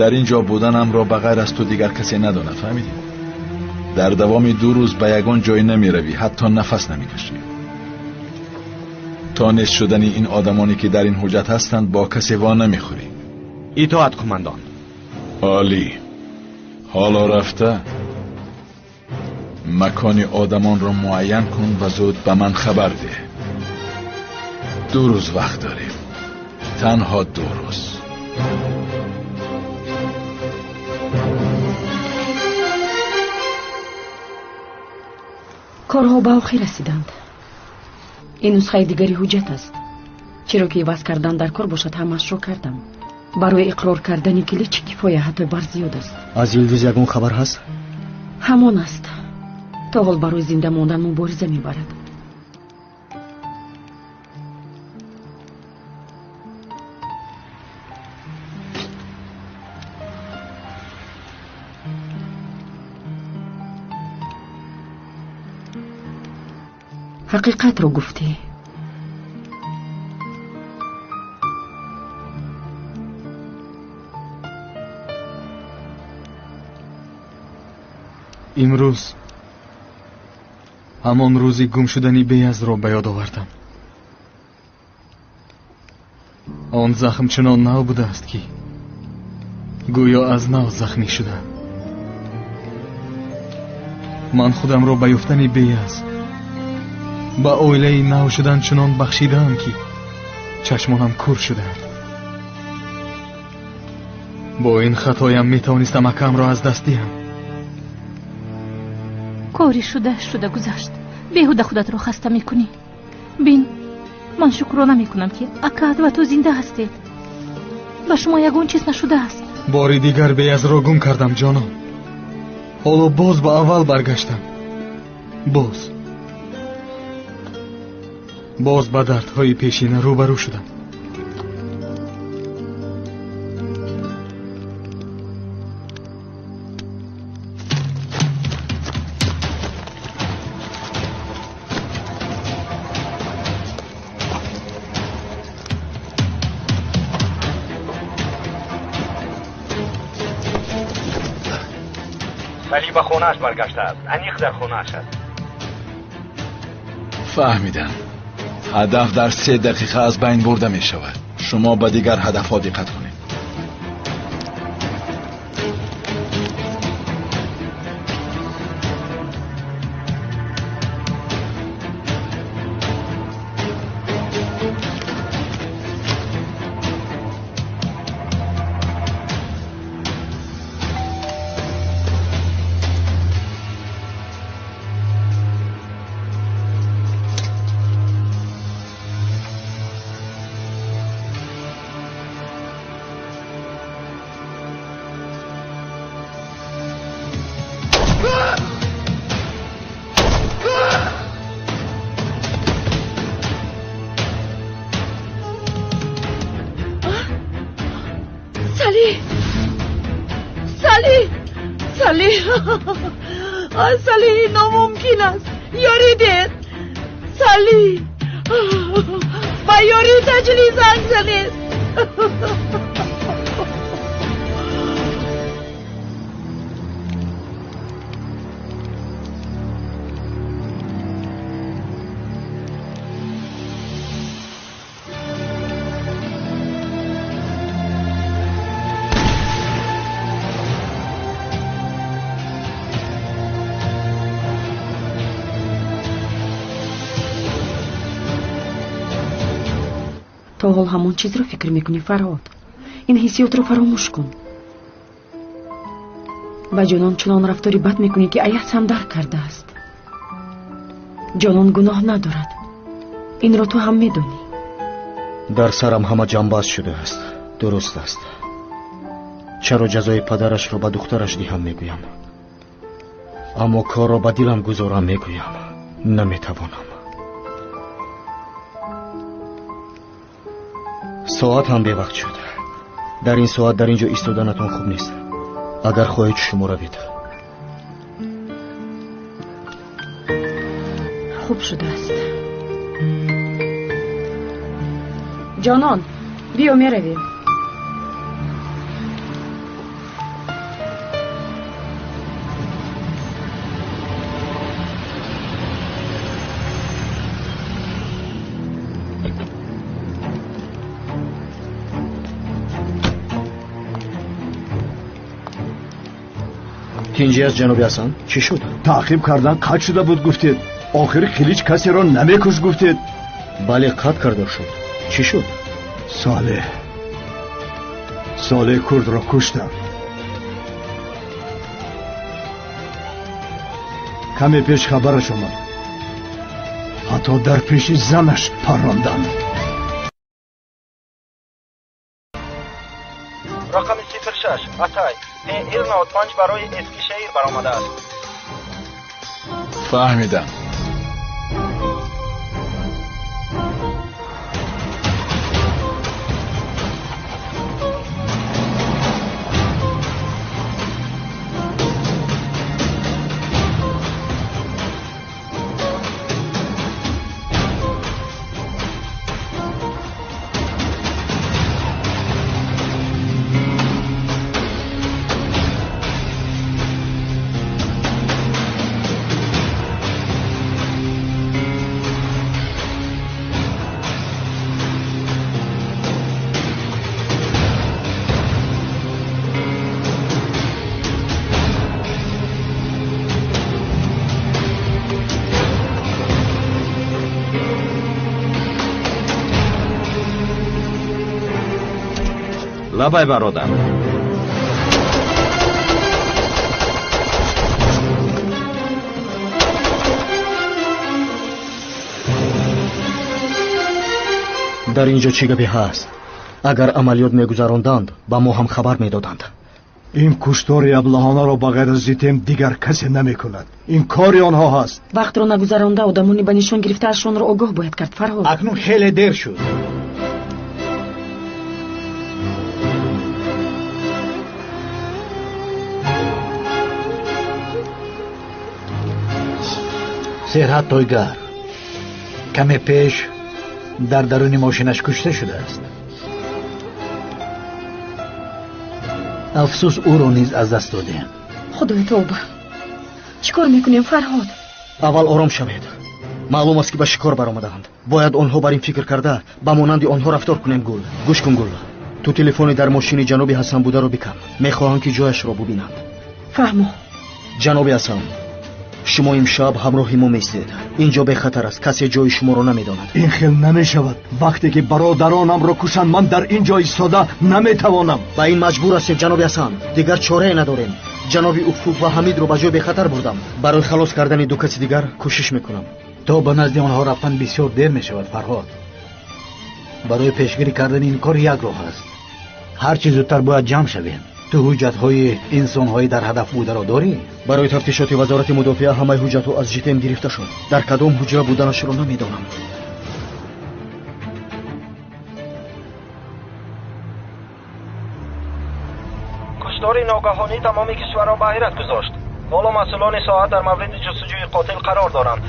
Дар ин ҷо буданамро ба ғайр аз ту дигар касе надонад, фаҳмидӣ? Дар давоми 2 рӯз ба ягон ҷой намеравӣ, ҳатто нафас намекашӣ. То нест шудани ин одамоне ки дар ин ҳуҷҷат ҳастанд бо касе ва намехӯрӣ. Итоат, қумандон. Олӣ. Ҳоло рафта макони одамонро муайян кун ва зуд ба ман хабар деҳ. 2 рӯз вақт дорем. Танҳо 2 рӯз. Корҳо ба охир расиданд. Ин нусхаи дигари ҳуҷҷат аст. Чиро ки иваз кардан дар кор бошад, ҳамаашро кардам. Барои иқрор кардани Килич кифоя ҳатто бар зиёд аст. Аз Йилдиз ягон хабар ҳаст? Ҳамон аст. То ҳол барои зинда мондан мубориза мебарад. Ҳақиқатро гуфтӣ. Имрӯз ҳамон рӯзи гум шудани Беязро ба ёд овардам. Он захм чунон нав будааст, ки гӯё аз нав захмӣ шудам. Ман худамро ба ёфтани Беяз, ба оилаи нав шудан чунон бахшидаам, ки чашмонам кур шудаанд. Бо ин хатоям метавонистам акамро аз даст диҳам. Кори шуда шуда гузашт. Беҳуда худатро хаста мекунӣ. Бин, ман шукрона мекунам, ки акаат ва ту зинда ҳастед. Ба шумо ягон чиз нашудааст. Бори дигар Беязро гум кардам, ҷонон. Ҳоло боз ба аввал баргаштам. Боз ба дардҳои пешина рӯбарӯ шудам. Вале ба хонааш баргаштааст. Аниқ дар хонааш аст. Фаҳмидам. Ҳадаф дар 3 дақиқа аз байн бурда мешавад. Шумо ба дигар ҳадафҳо диққат кунед. Салӣ, Салӣ, Салӣ, Салӣ, номумкин аст. Ёрӣ дед. Салӣ, ба ёрии таҷлӣ занг занед. То ҳол ҳамон чизро фикр мекунӣ, Фарҳод. Ин ҳиссиётро фаромӯш кун. Ба Ҷонон чунон рафтори бад мекунӣ, ки Аяз ҳам дарк кардааст. Ҷонон гуноҳ надорад. Инро ту ҳам медонӣ. Дар сарам ҳама ҷамбаз шудааст. Дуруст аст. Чаро ҷазои падарашро ба духтараш диҳам мегӯям, аммо корро ба дилам гузорам мегӯям. Наметавонам. Соат ҳам бевақт шуд. Дар ин соат дар ин ҷо истоданатон хуб нест. Агар хоҳед шумо равед. Хуб шудааст. Ҷонон, биё меравем. Тинҷӣ аст ҷаноби Ҳасан? Чӣ шуд? Таъқиб кардан қатъ шуда буд гуфтед. Охир Қилич касеро намекушт гуфтед. Бале, қатъ карда шуд. Чӣ шуд? Солеҳ, Солеҳ курдро куштам. Каме пеш хабараш омад. Ҳатто дар пеши занаш парронданд. Рақами 06 Атай ПЛ95 барои Эскишеҳир баромадааст. Фаҳмидам. Лабай бародар. Дар ин ҷо чӣ гапе ҳаст? Агар амалиёт мегузаронданд, ба мо ҳам хабар медоданд. Ин куштори аблаҳонаро ба ғайр аз Житем дигар касе намекунад. Ин кори онҳо ҳаст. Вақтро нагузаронда одамони ба нишон гирифтаашонро огоҳ бояд кард, Фарҳод. Акнун хеле дер шуд. Серҳат Тойгар каме пеш дар даруни мошинаш кушта шудааст. Афсӯс, ӯро низ аз даст додем. Худои тавба, чӣ кор мекунем, Фарҳод? Аввал ором шавед. Маълум аст ки ба шикор баромадаанд. Бояд онҳо бар ин фикр карда ба монанди онҳо рафтор кунем. Гул, гӯш кун Гул, ту телефони дар мошини ҷаноби Ҳасан бударо бикан. Мехоҳам ки ҷояшро бубинанд. Фаҳмо. Ҷаноби Ҳасан, шумо имшаб ҳамроҳи мо меистед. Ин ҷо бехатар аст, касе ҷои шуморо намедонад. Ин хел намешавад. Вақте ки бародаронамро кушанд, ман дар ин ҷо истода наметавонам. Ба ин маҷбур ҳастем ҷаноби Ҳасан, дигар чорае надорем. Ҷаноби Уфуқ ва Ҳамидро ба ҷои бехатар бурдам. Барои халос кардани ду каси дигар кӯшиш мекунам. То ба назди онҳо рафтан бисёр дер мешавад, Фарҳод. Барои пешгирӣ кардани ин кор як роҳ аст. Ҳарчи зудтар бояд ҷамъ шавем. Ту ҳуҷҷатҳои инсонҳои дар ҳадаф бударо дорӣ? Барои тафтишоти вазорати мудофиа ҳамаи ҳуҷҷатҳо аз ЖТМ гирифта шуд. Дар кадом ҳуҷра буданашро намедонам. Куштори ногаҳонӣ тамоми кишварро ба ҳайрат гузошт. Ҳоло масъулони соҳа дар мавриди ҷустуҷӯи қотил қарор доранд.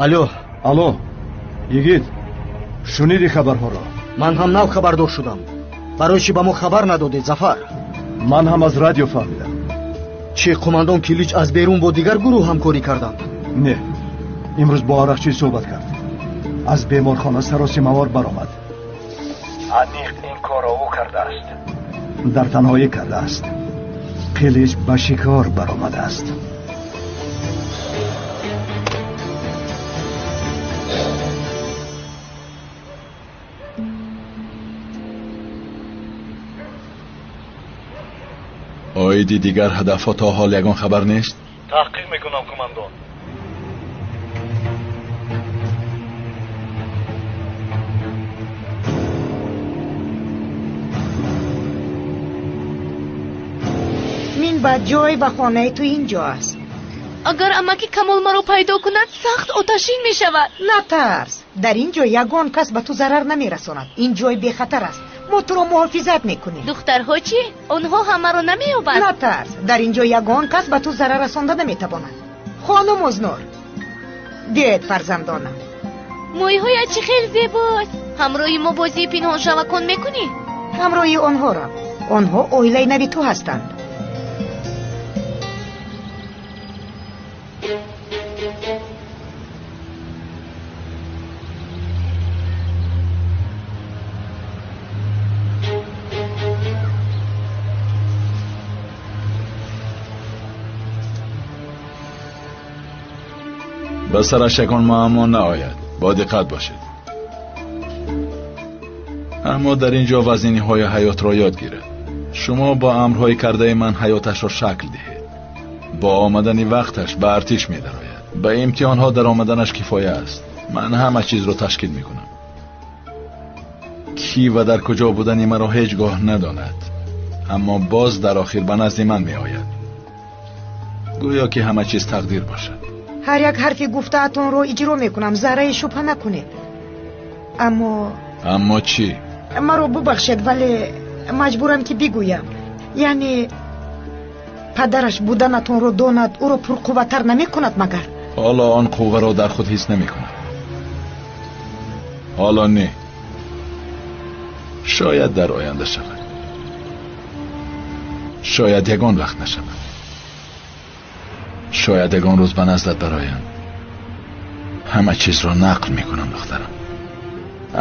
Алло. Алло, йигит, шуниди хабарҳоро? Ман ҳам нав хабардор шудам. Барои чӣ ба мо хабар надодед, Зафар? Ман ҳам аз радио фаҳмидам. Чӣ, қумандон Килич аз берун бо дигар гурӯҳ ҳамкорӣ карданд? Не, имрӯз бо арақчӣ суҳбат кард. Аз беморхона саросимавор баромад. Аниқ ин корро ӯ кардааст. Дар танҳоӣ кардааст. Қилич ба шикор баромадааст. Оиди дигар ҳадафҳо то ҳол ягон хабар нест? Таҳқиқ мекунам, командон. Мин ба ҷой ва хонаи ту ин ҷо аст. Агар амаки Камол маро пайдо кунад, сахт оташин мешавад. Натарс, дар ин ҷо ягон кас ба ту зарар намерасонад. Ин ҷой бехатар аст. Мо туро муҳофизат мекунем. Духтарҳо чӣ? Онҳо ҳамаро намеёбанд. Натарс, дар ин ҷо ягон кас ба ту зарар расонда наметавонад. Хонум Ознур, биёед фарзандонам. Мӯйҳоят чӣ хел зебост. Ҳамроҳи мо бозии пинҳоншавакон мекунӣ? Ҳамроҳи онҳоро. Онҳо оилаи нави ту ҳастанд. Ба сараш ягон муаммо наояд, бо диққат бошед. Аммо дар ин ҷо вазниниҳои ҳаётро ёд гиред. Шумо бо амрҳои кардаи ман ҳаёташро шакл диҳед. Бо омадани вақташ ба артиш медарояд. Ба имтиҳонҳо дар омаданаш кифоя аст. Ман ҳама чизро ташкил мекунам. Кӣ ва дар куҷо будани маро ҳеҷ гоҳ надонад, аммо боз дар охир ба назди ман меояд. Гӯё ки ҳама чиз тақдир бошад. Ҳар як ҳарфи гуфтаатонро иҷро мекунам, зарраи шубҳа накунед. Аммо чӣ? Маро бубахшед, вале маҷбурам ки бигӯям. Яъне падараш буданатонро донад, ӯро пурқувваттар намекунад магар? Ҳоло он қувваро дар худ ҳис намекунад. Ҳоло не. Шояд дар оянда шавад. Шояд ягон вақт нашавад. Шояд ягон рӯз ба наздат бароям. Ҳама чизро нақл мекунам, духтарам.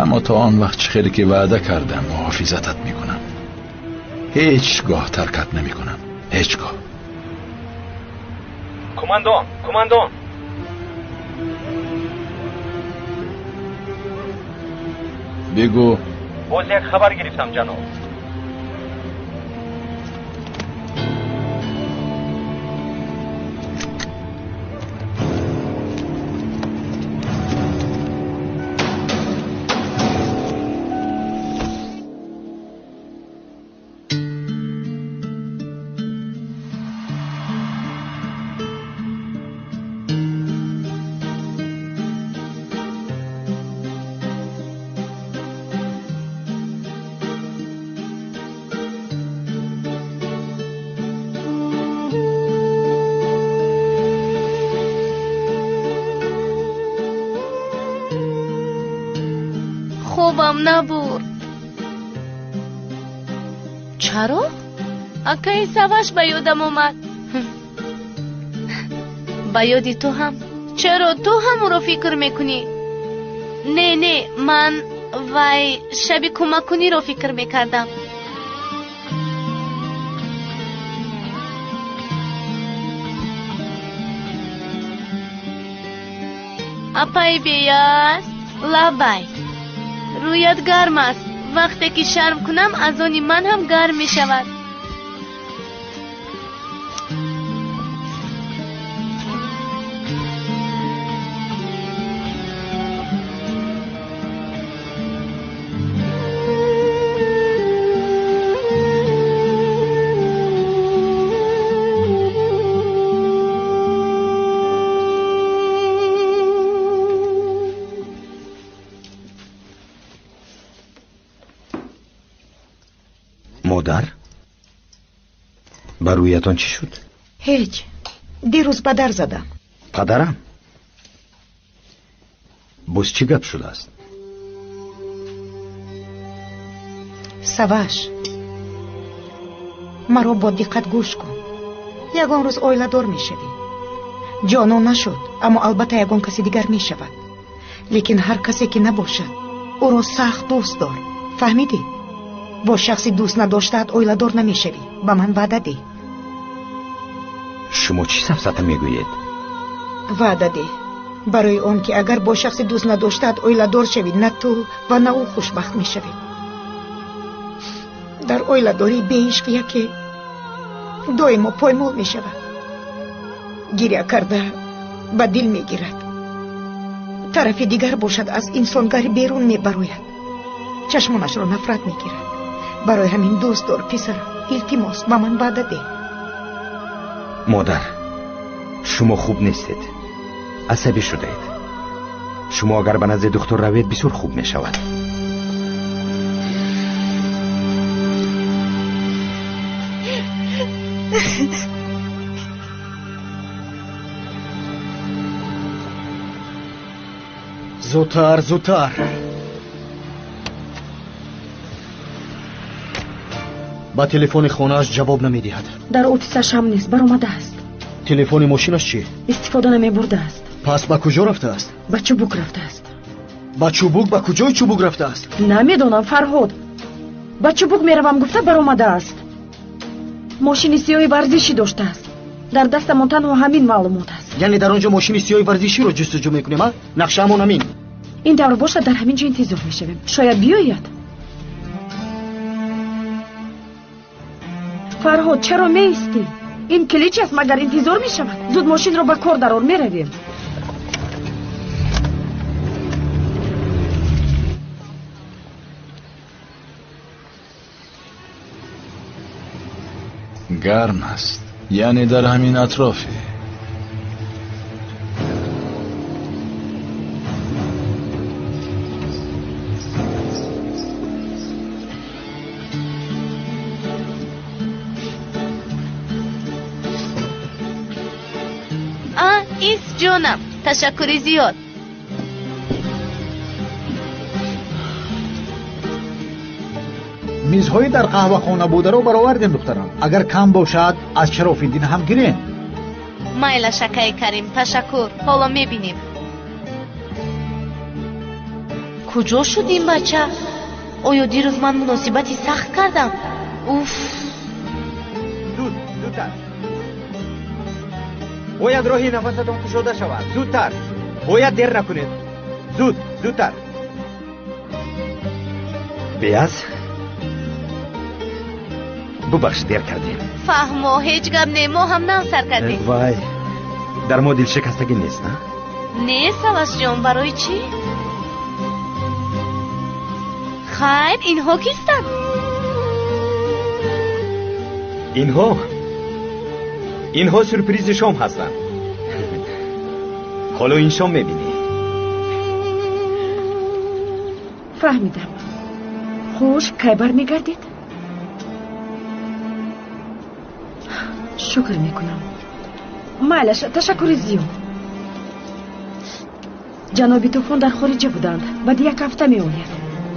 Аммо то он вақт чӣ хеле ки ваъда кардам, муҳофизатат мекунам. Ҳеҷ гоҳ таркат намекунам. Ҳеҷ гоҳ. Командон, командон. Бигӯ. Боз як хабар гирифтам, ҷаноб. Хобам набурд. Чаро? Акаи Саваш ба ёдам омад. Ба ёди ту ҳам. Чаро ту ҳам ӯро фикр мекунӣ? Не, не, ман вай шаби кӯмаккуниро фикр мекардам. Апаи Беяз, лабай. Рӯят гарм аст. Вақте ки шарм кунам, аз они ман ҳам гарм мешавад. Модар, ба рӯятон чӣ шуд? Ҳеҷ. Дирӯз ба дар задам. Падарам? Боз чӣ гап шудааст? Саваш, маро бо диққат гӯш кун. Ягон рӯз оиладор мешавӣ. Ҷонон нашуд, аммо албатта ягон каси дигар мешавад. Лекин ҳар касе ки набошад, ӯро сахт дӯст дор. Фаҳмидӣ? Бо шахси дӯст надоштаат оиладор намешавӣ. Ба ман ваъда деҳ. Шумо чӣ сафсата мегӯед? Ваъда деҳ. Барои он ки агар бо шахси дӯст надоштаат оиладор шавӣ, на ту ва на ӯ хушбахт мешавед. Дар оиладории беишқ яке доимо поймол мешавад. Гиря карда ба дил мегирад. Тарафи дигар бошад аз инсонгарӣ берун мебарояд. Чашмонашро нафрат мегирад. Барои ҳамин дӯст дор, писарам. Илтимос, ба ман ваъда деҳ. Модар, шумо хуб нестед. Асабӣ шудаед. Шумо агар ба назди духтур равед, бисёр хуб мешавад. Зудтар, зудтар. Ба телефони хонааш ҷавоб намедиҳад. Дар офисаш ҳам нест, баромадааст. Телефони мошинаш чӣ? Истифода намебурдааст. Пас ба куҷо рафтааст? Ба Чубук рафтааст. Ба Чубук? Ба куҷои Чубук рафтааст? Намедонам, Фарҳод. Ба Чубук меравам гуфта баромадааст. Мошини сиёҳи варзишӣ доштааст. Дар дастамон танҳо ҳамин маълумот аст. Яъне дар он ҷо мошини сиёҳи варзиширо ҷустуҷӯ мекунем, а? Нақшаамон ҳамин. Ин тавр бошад, дар ҳамин ҷо интизор мешавем. Шояд биёяд. Фарҳод, чаро меистӣ? Ин килич аст, магар интизор мешавад? Зуд мошинро ба кор дарор, меравем. Гарм аст, яъне дар ҳамин атрофе. Ис ҷонам, ташаккури зиёд. Мизҳои дар қаҳвахона бударо баровардем, духтарам. Агар кам бошад, аз Шарофиддин ҳам гирем. Майлаш, акаи Карим, ташаккур. Ҳоло мебинем. Куҷо шуд ин бача? Оё дирӯз ман муносибати сахт кардам? Уф! Зуд, зудтар. Бояд роҳи нафасатон кушода шавад. Зудтар. Бояд дер накунед. Зуд, зудтар. Беаз? Бубахш, дер кардем. Фаҳмо, ҳеҷ гап не, мо ҳам нав сар кардем. Вай, дар мо дилшикастагӣ нест, на? Не, Савашҷон, барои чӣ? Хайр, инҳо кистанд? Инҳо? Инҳо сюрпризи шом ҳастанд. Ҳоло ин шом мебинӣ. Фаҳмидам. Хуш, кай бармегардед? Шукр мекунам. Майлаш, ташаккури зиёд. Ҷаноби Тӯфон дар хориҷа буданд. Баъди як ҳафта меояд.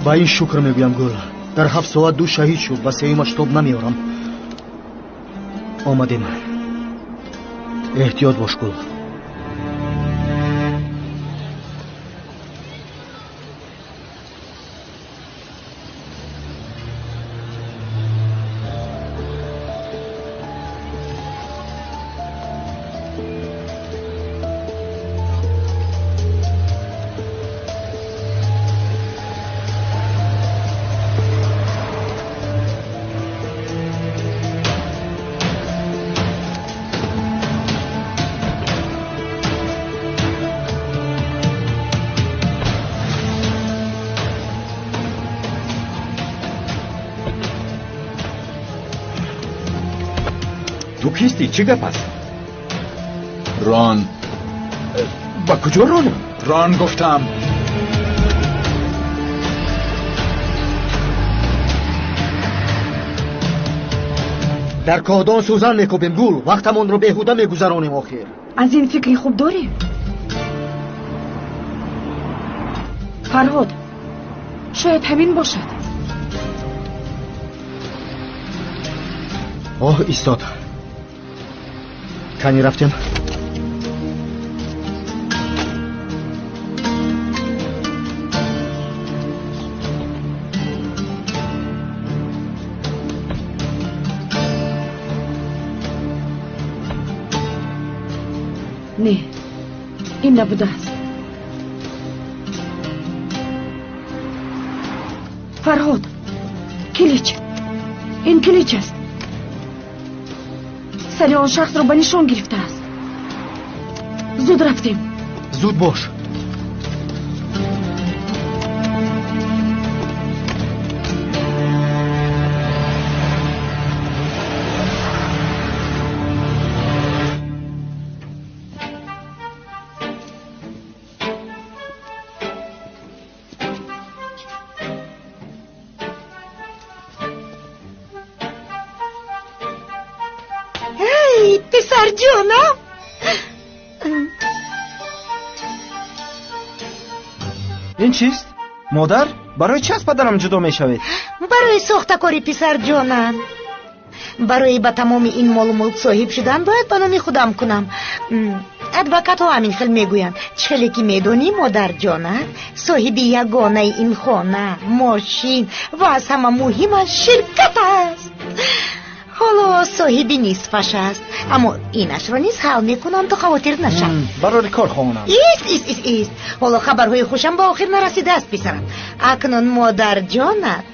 Ба ин шукр мегӯям, Гул. Дар 7 соат 2 шаҳид шуд ва сеюмаш тоб намеорам. Омадем. Эҳтиёт бош, Гул. Ту кисти? Чӣ гап аст? Рон. Ба куҷо ронам? Рон гуфтам. Дар коҳдон сӯзан мекӯбем, Гул. Вақтамонро беҳуда мегузаронем охир. Аз ин фикри хуб дорӣ? Фарҳод, шояд ҳамин бошад. Оҳ, истод. Кани рафтем? Не, ин набудааст. Фарҳод, килич, ин килич аст. Сари он шахсро ба нишон гирифтааст. Зуд рафтем. Зуд бош. Писарҷонам, ин чист? Модар, барои чи аз падарам ҷудо мешавед? Барои сохтакори, писарҷонам. Барои ба тамоми ин молу мулк соҳиб шудан бояд ба номи худам кунам. Адвокатҳо ҳамин хел мегӯянд. Чӣ хеле ки медонӣ, модарҷонам, соҳиби ягонаи ин хона, мошин ва аз ҳама муҳимаш ширкат аст. Ҳоло соҳиби нисфаш аст, аммо инашро низ ҳал мекунам, ту хавотир нашав. Барори кор хонам. Ист, ист, ист, ист. Ҳоло хабарҳои хушам ба охир нарасидааст, писарам. Акнун модарҷонат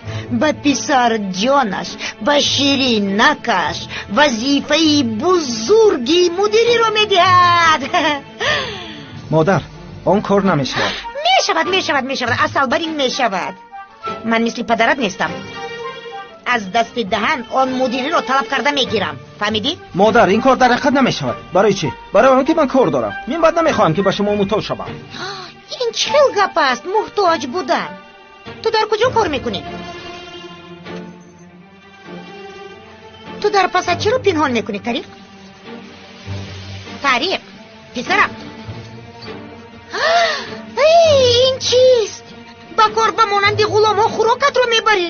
ба писарҷонаш, ба ширинакаш вазифаи бузурги мудириро медиҳад. Модар, он кор намешавад. Мешавад, мешавад, мешавад. Асал бар ин мешавад. Ман мисли падарат нестам. Аз дасти даҳан он мудириро талаб карда мегирам. Фаҳмидӣ? Модар, ин кор дар ҳақиқат намешавад. Барои чӣ? Барои он ки ман кор дорам. Мин баъд намехоҳам ки ба шумо муҳтоҷ шавам. Ин чӣ хел гап аст, муҳтоҷ будан? Ту дар куҷо кор мекунӣ? Ту дар пасат чиро пинҳон мекунӣ, Тариқ? Тариқ, писарам. Ин чист? Ба кор ба монанди ғуломҳо хӯрокатро мебарӣ?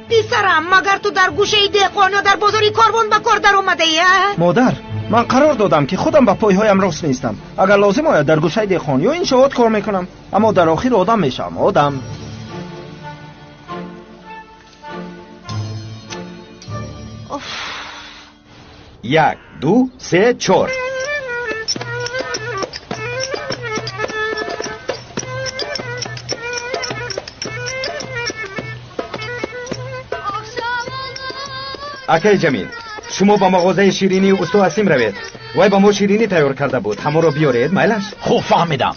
Писарам, магар ту дар гӯшаи деҳқон ё дар бозори корвон ба кор даромадаӣ? Модар, ман қарор додам ки худам ба пойҳоям рост меистам. Агар лозим ояд дар гӯшаи деҳқон ё иншоот кор мекунам, аммо дар охир одам мешавам, одам. 1, 2, 3, 4. Акаи Ҷамил, шумо ба мағозаи ширинии усто Ҳасим равед. Вай ба мо ширинӣ тайёр карда буд. Ҳамонро биёред, майлаш? Хуб, фаҳмидам.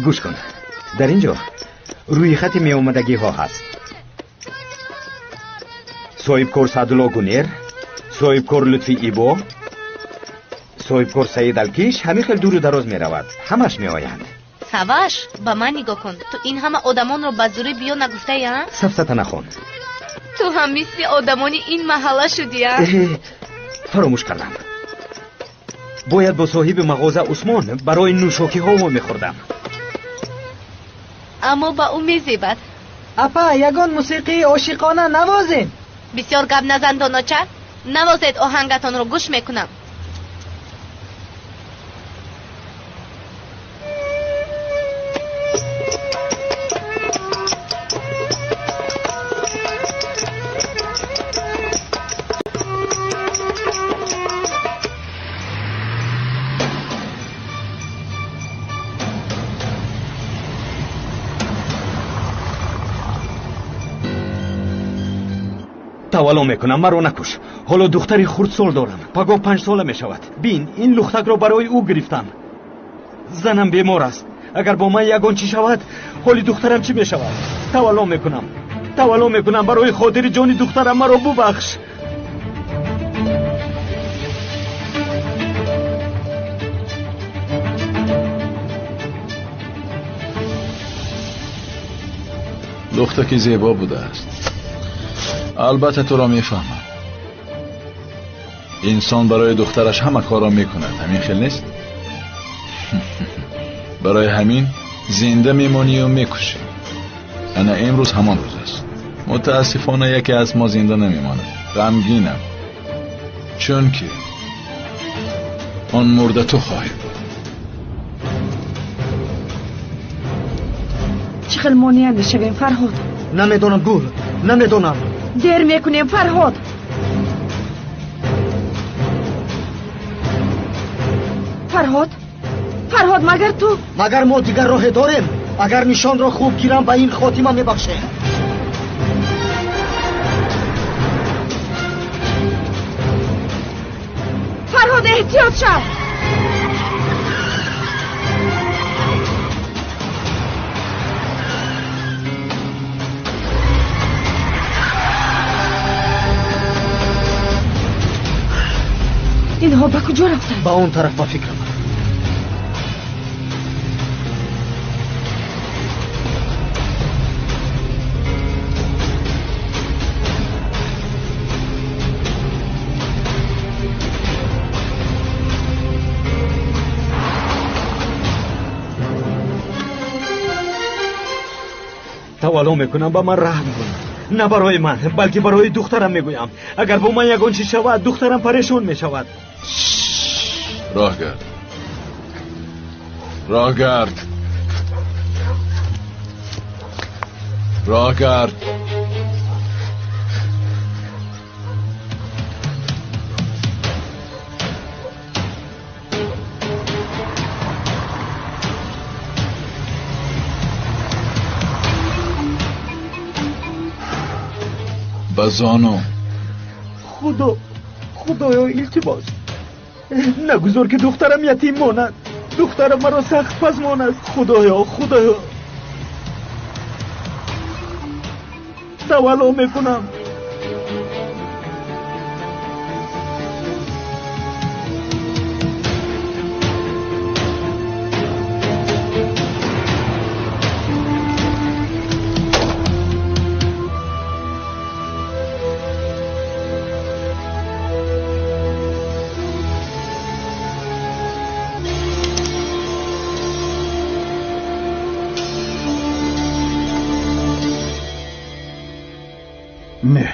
Гӯш кун. Дар ин ҷо рӯи хати меомадагиҳо ҳаст. Соҳибкор Саъдулло Гунер, соҳибкор Лутфи Ибо, соҳибкор Саид Алкиш, ҳамин хел дуру дароз меравад. Ҳамаш меоянд. Саваш, ба ман нигоҳ кун. Ту ин ҳама одамонро ба зурӣ биё нагуфтаи, а? Сафсата нахон. Ту ҳам мисли одамони ин маҳалла шудӣ, а? Фаромӯш кардам. Бояд бо соҳиби мағоза Усмон барои нӯшокиҳо вомехӯрдам. Аммо ба ӯ мезебад. Апа, ягон мусиқии ошиқона навозем. Бисёр гап назан, доноча. Навозед оҳангатонро, гӯш мекунам. Тавалло мекунам, маро накуш. Ҳоло духтари хурдсол дорам. Пагоҳ 5 сола мешавад. Бин, ин лухтакро барои ӯ гирифтам. Занам бемор аст. Агар бо ман ягон чӣ шавад, ҳоли духтарам чӣ мешавад? Тавалло мекунам. Тавалло мекунам, барои хотири ҷони духтарам маро бубахш. Духтаки зебо будааст. Албатта туро мефаҳмам. Инсон барои духтараш ҳама корро мекунад, ҳамин хел нест? Барои ҳамин зинда мемонию мекушӣ. Ана имрӯз ҳамон рӯз аст. Мутаассифона яке аз мо зинда намемонад. Ғамгинам, чунки он мурда ту хоҳӣ буд. Чӣ хел монеа мешавем, Фарҳод? Намедонам, Гул, намедонам. Дер мекунем, Фарҳод. Фарҳод, Фарҳод, магар ту? Магар мо дигар роҳе дорем? Агар нишонро хуб гирам, ба ин хотима мебахшем. Фарҳод, эҳтиёт шав! Инҳо ба куҷо рафтанд? Ба он тараф ба фикрам. Тавалло мекунам, ба ман раҳм кун. На барои ман, балки барои духтарам мегӯям. Агар бо ман ягон чиз шавад, духтарам парешон мешавад. Роҳ гард, роҳ гард, роҳ гард. Ба зону. Худо, худоё, илтимос, нагузор ки духтарам ятим монад. Духтарам маро сахт пазмон аст. Худоё, худоё, тавалло мекунам. Не,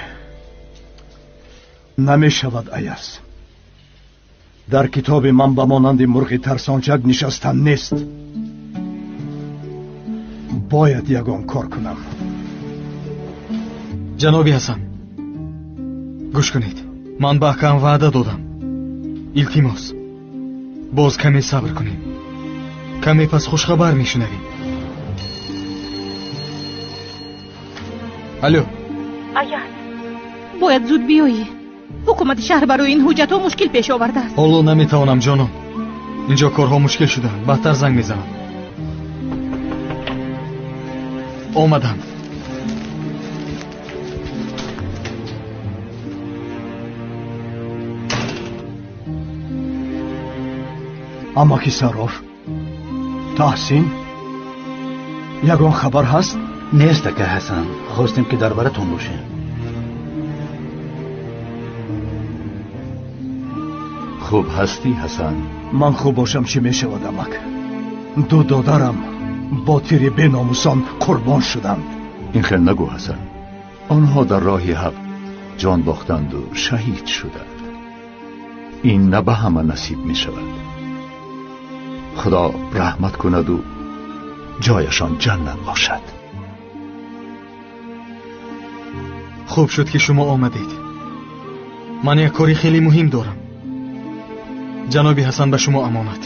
намешавад, Аяз. Дар китоби ман ба монанди мурғи тарсончак нишастан нест. Бояд ягон кор кунам. Ҷаноби Ҳасан, гӯш кунед. Ман ба акам ваъда додам. Илтимос, боз каме сабр кунем. Каме пас хушхабар мешунавем. Алло. Аяз, бояд зуд биёӣ. Ҳукумати шаҳр барои ин ҳуҷҷатҳо мушкил пеш овардааст. Ҳоло наметавонам, ҷонон. Инҷо корҳо мушкил шудаанд. Баъдтар занг мезанам. Омадам. Амаки Сарор, Таҳсин, ягон хабар ҳаст? Нест, ака Ҳасан. Хостем ки дар баратон бошем. Хуб ҳастӣ, Ҳасан? Ман хуб бошам, чӣ мешавад, амак? Ду додарам бо тири беномусон қурбон шуданд. Ин хел нагӯ, Ҳасан. Онҳо дар роҳи ҳақ ҷон бохтанду шаҳид шуданд. Ин на ба ҳама насиб мешавад. Худо раҳмат кунаду ҷояшон ҷаннат бошад. Хуб шуд ки шумо омадед. Ман як кори хеле муҳим дорам. Ҷаноби Ҳасан ба шумо амонат.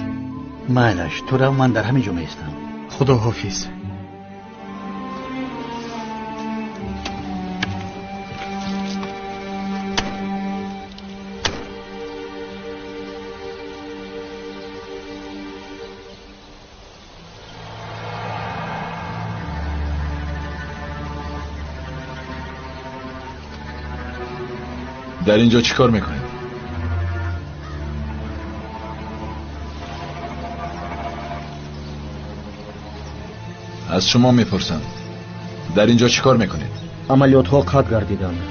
Майлаш, ту рав, ман дар ҳамин ҷо меистам. Худо ҳофиз. Дар ин ҷо чӣ кор мекунед? Аз шумо мепурсам, Дар инҷо чӣ кор мекунед? Амалиётҳо қатъ гардиданд.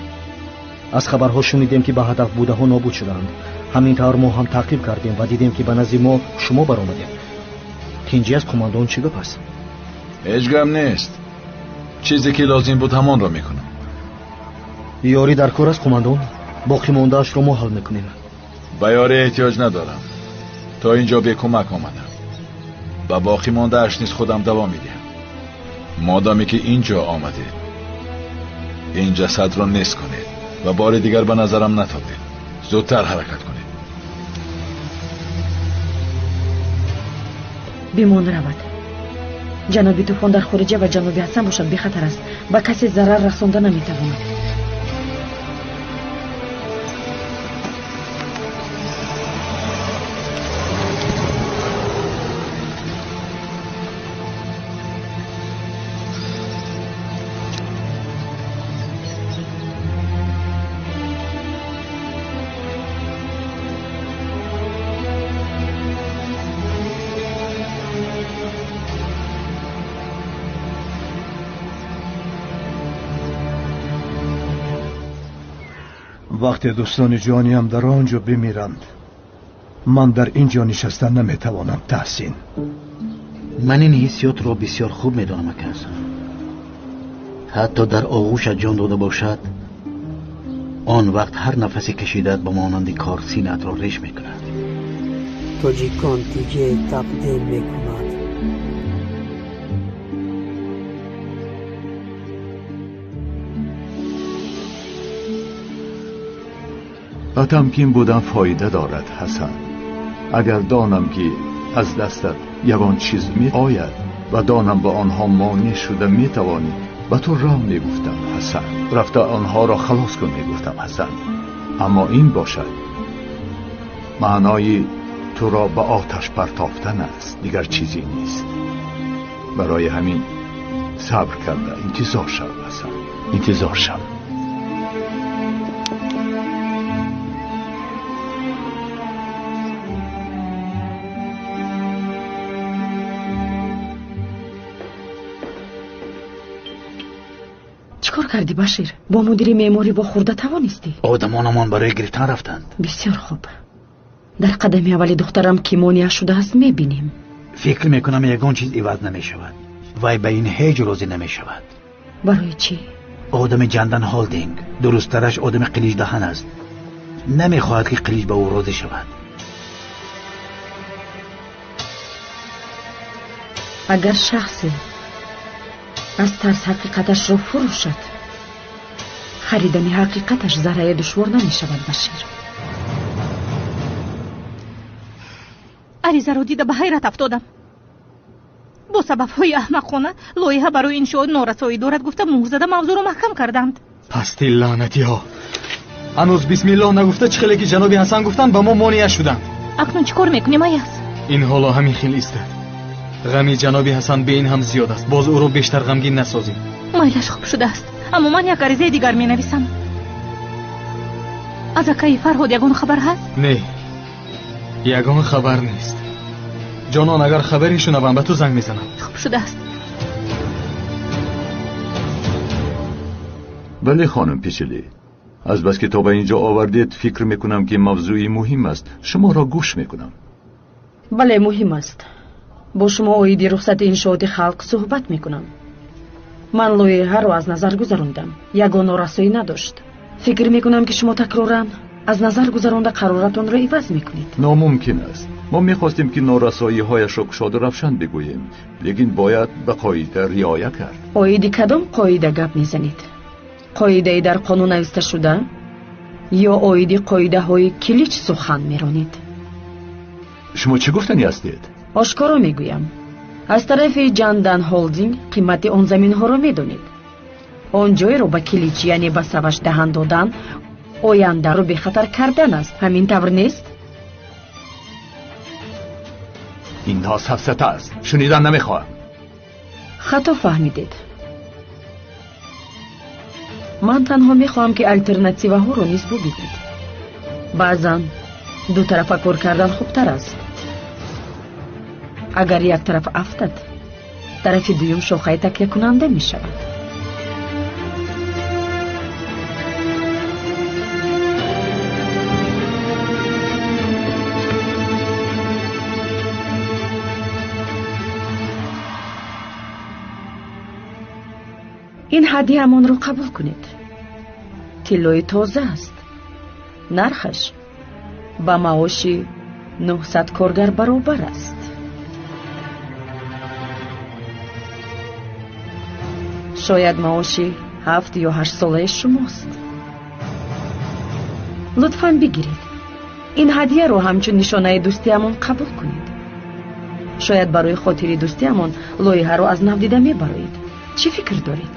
Аз хабарҳо шунидем, ки ба ҳадаф будаҳо нобуд шуданд. Ҳамин тавр мо ҳам таъқиб кардем ва дидем, ки ба назди мо шумо баромадед. Тинҷӣ аз қумандон чӣ гап аст? Ҳеҷ гап нест. Чизе ки лозим буд ҳамонро мекунам. Ёрӣ дар кор аст, қумандон. Боқӣ мондаашро мо ҳал мекунем. Ба ёрӣ эҳтиёҷ надорам. То инҷо бекӯмак омадам. Ба боқӣ мондааш низ худам давом медиҳам. Модоме ки инҷо омадед, ин ҷасадро нест кунед ва бори дигар ба назарам натобед. Зудтар ҳаракат кунед. Бимон равад. Ҷаноби Тӯфон дар хориҷа ва ҷаноби Ҳасан бошад бехатар аст. Ба касе зарар расонда наметавонад. Вақте дӯстони ҷониям дар он ҷо бимиранд, ман дар ин ҷо нишаста наметавонам, Таҳсин. Ман ин ҳиссиётро бисёр хуб медонам, ака Ҳасан. Ҳатто дар оғӯшат ҷон дода бошад, он вақт ҳар нафасе кашидат ба монанди кор синаатро реш мекунад. Тоҷикон ТЖ тақдим мекунад. Ба тамкин будан фоида дорад, Ҳасан. Агар донам, ки аз дастат ягон чиз меояд ва донам ба онҳо монеъ шуда метавонӣ, ба ту роҳ мегуфтам, Ҳасан. Рафта онҳоро халос кун мегуфтам, Ҳасан. Аммо ин бошад маънои туро ба оташ партофтан аст, дигар чизе нест. Барои ҳамин сабр карда интизор шав, Ҳасан, интизор шав. Чӣ кор кардӣ, Башир? Бо мудири меъморӣ вохӯрда тавонистӣ? Одамонамон барои гирифтан рафтанд. Бисёр хуб. Дар қадами аввали духтарам ки монеа шудааст мебинем. Фикр мекунам ягон чиз иваз намешавад. Вай ба ин ҳеҷ розӣ намешавад. Барои чӣ? Одами Ҷандан Холдинг, дурусттараш одами қиличдаҳан аст. Намехоҳад, ки қилич ба ӯ розӣ шавад. Агар шахсе аз тарс ҳақиқаташро фурӯшад, харидани ҳақиқаташ заррае душвор намешавад, Башир. Аризаро дида ба ҳайрат афтодам. Бо сабабҳои аҳмақона лоиҳа барои иншоот норасоӣ дорад гуфта муҳр зада мавзӯъро маҳкам карданд. Пасти лаънатиҳо! Ҳанӯз бисмиллоҳ нагуфта чӣ хеле ки ҷаноби Ҳасан гуфтанд ба мо монеа шуданд. Акнун чӣ кор мекунем, Аяз? Ин ҳоло ҳамин хел истад. Ғами ҷаноби Ҳасан бе ин ҳам зиёд аст. Боз ӯро бештар ғамгин насозем. Майлаш хуб шудааст, аммо ман як аризаи дигар менависам. Аз акаи Фарҳод ягон хабар ҳаст? Не, ягон хабар нест. Ҷонон, агар хабаре шунавам ба ту занг мезанам. Хуб шудааст. Бале, хонум Пичили, азбаски то ба инҷо овардед, фикр мекунам, ки мавзӯи муҳим аст. Шуморо гӯш мекунам. Бале, муҳим аст. Бо шумо оиди рухсати иншооти халқ суҳбат мекунам. Ман лоиҳаро аз назар гузарондам. Ягон норасоӣ надошт. Фикр мекунам, ки шумо такроран аз назар гузаронда қароратонро иваз мекунед. Номумкин аст. Мо мехостем, ки норасоиҳояшро кушоду равшан бигӯем, лекин бояд ба қоида риоя кард. Оиди кадом қоида гап мезанед? Қоидаи дар қонун нависта шуда ё оиди қоидаҳои килич сухан меронед? Шумо чӣ гуфтанӣ ҳастед? Ошкоро мегӯям. Аз тарафи Ҷандан Холдинг қимати он заминҳоро медонед. Он ҷойро ба килич, яъне ба саваш даҳан додан, ояндаро бехатар кардан аст. Ҳамин тавр нест? Инҳо сафсата аст. Шунидан намехоҳам. Хато фаҳмидед. Ман танҳо мехоҳам, ки алтернативаҳоро низ бубинед. Баъзан дутарафа кор кардан хубтар аст. Агар як тараф афтад, тарафи дуюм шохаи такякунанда мешавад. Ин ҳадияамонро қабул кунед. Тиллои тоза аст. Нархаш ба маоши 900 коргар баробар аст. Шояд маоши 7 ё 8 солаи шумост. Лутфан бигиред. Ин ҳадияро ҳамчун нишонаи дӯстиамон қабул кунед. Шояд барои хотири дӯстиамон лоиҳаро аз нав дида мебароед. Чӣ фикр доред?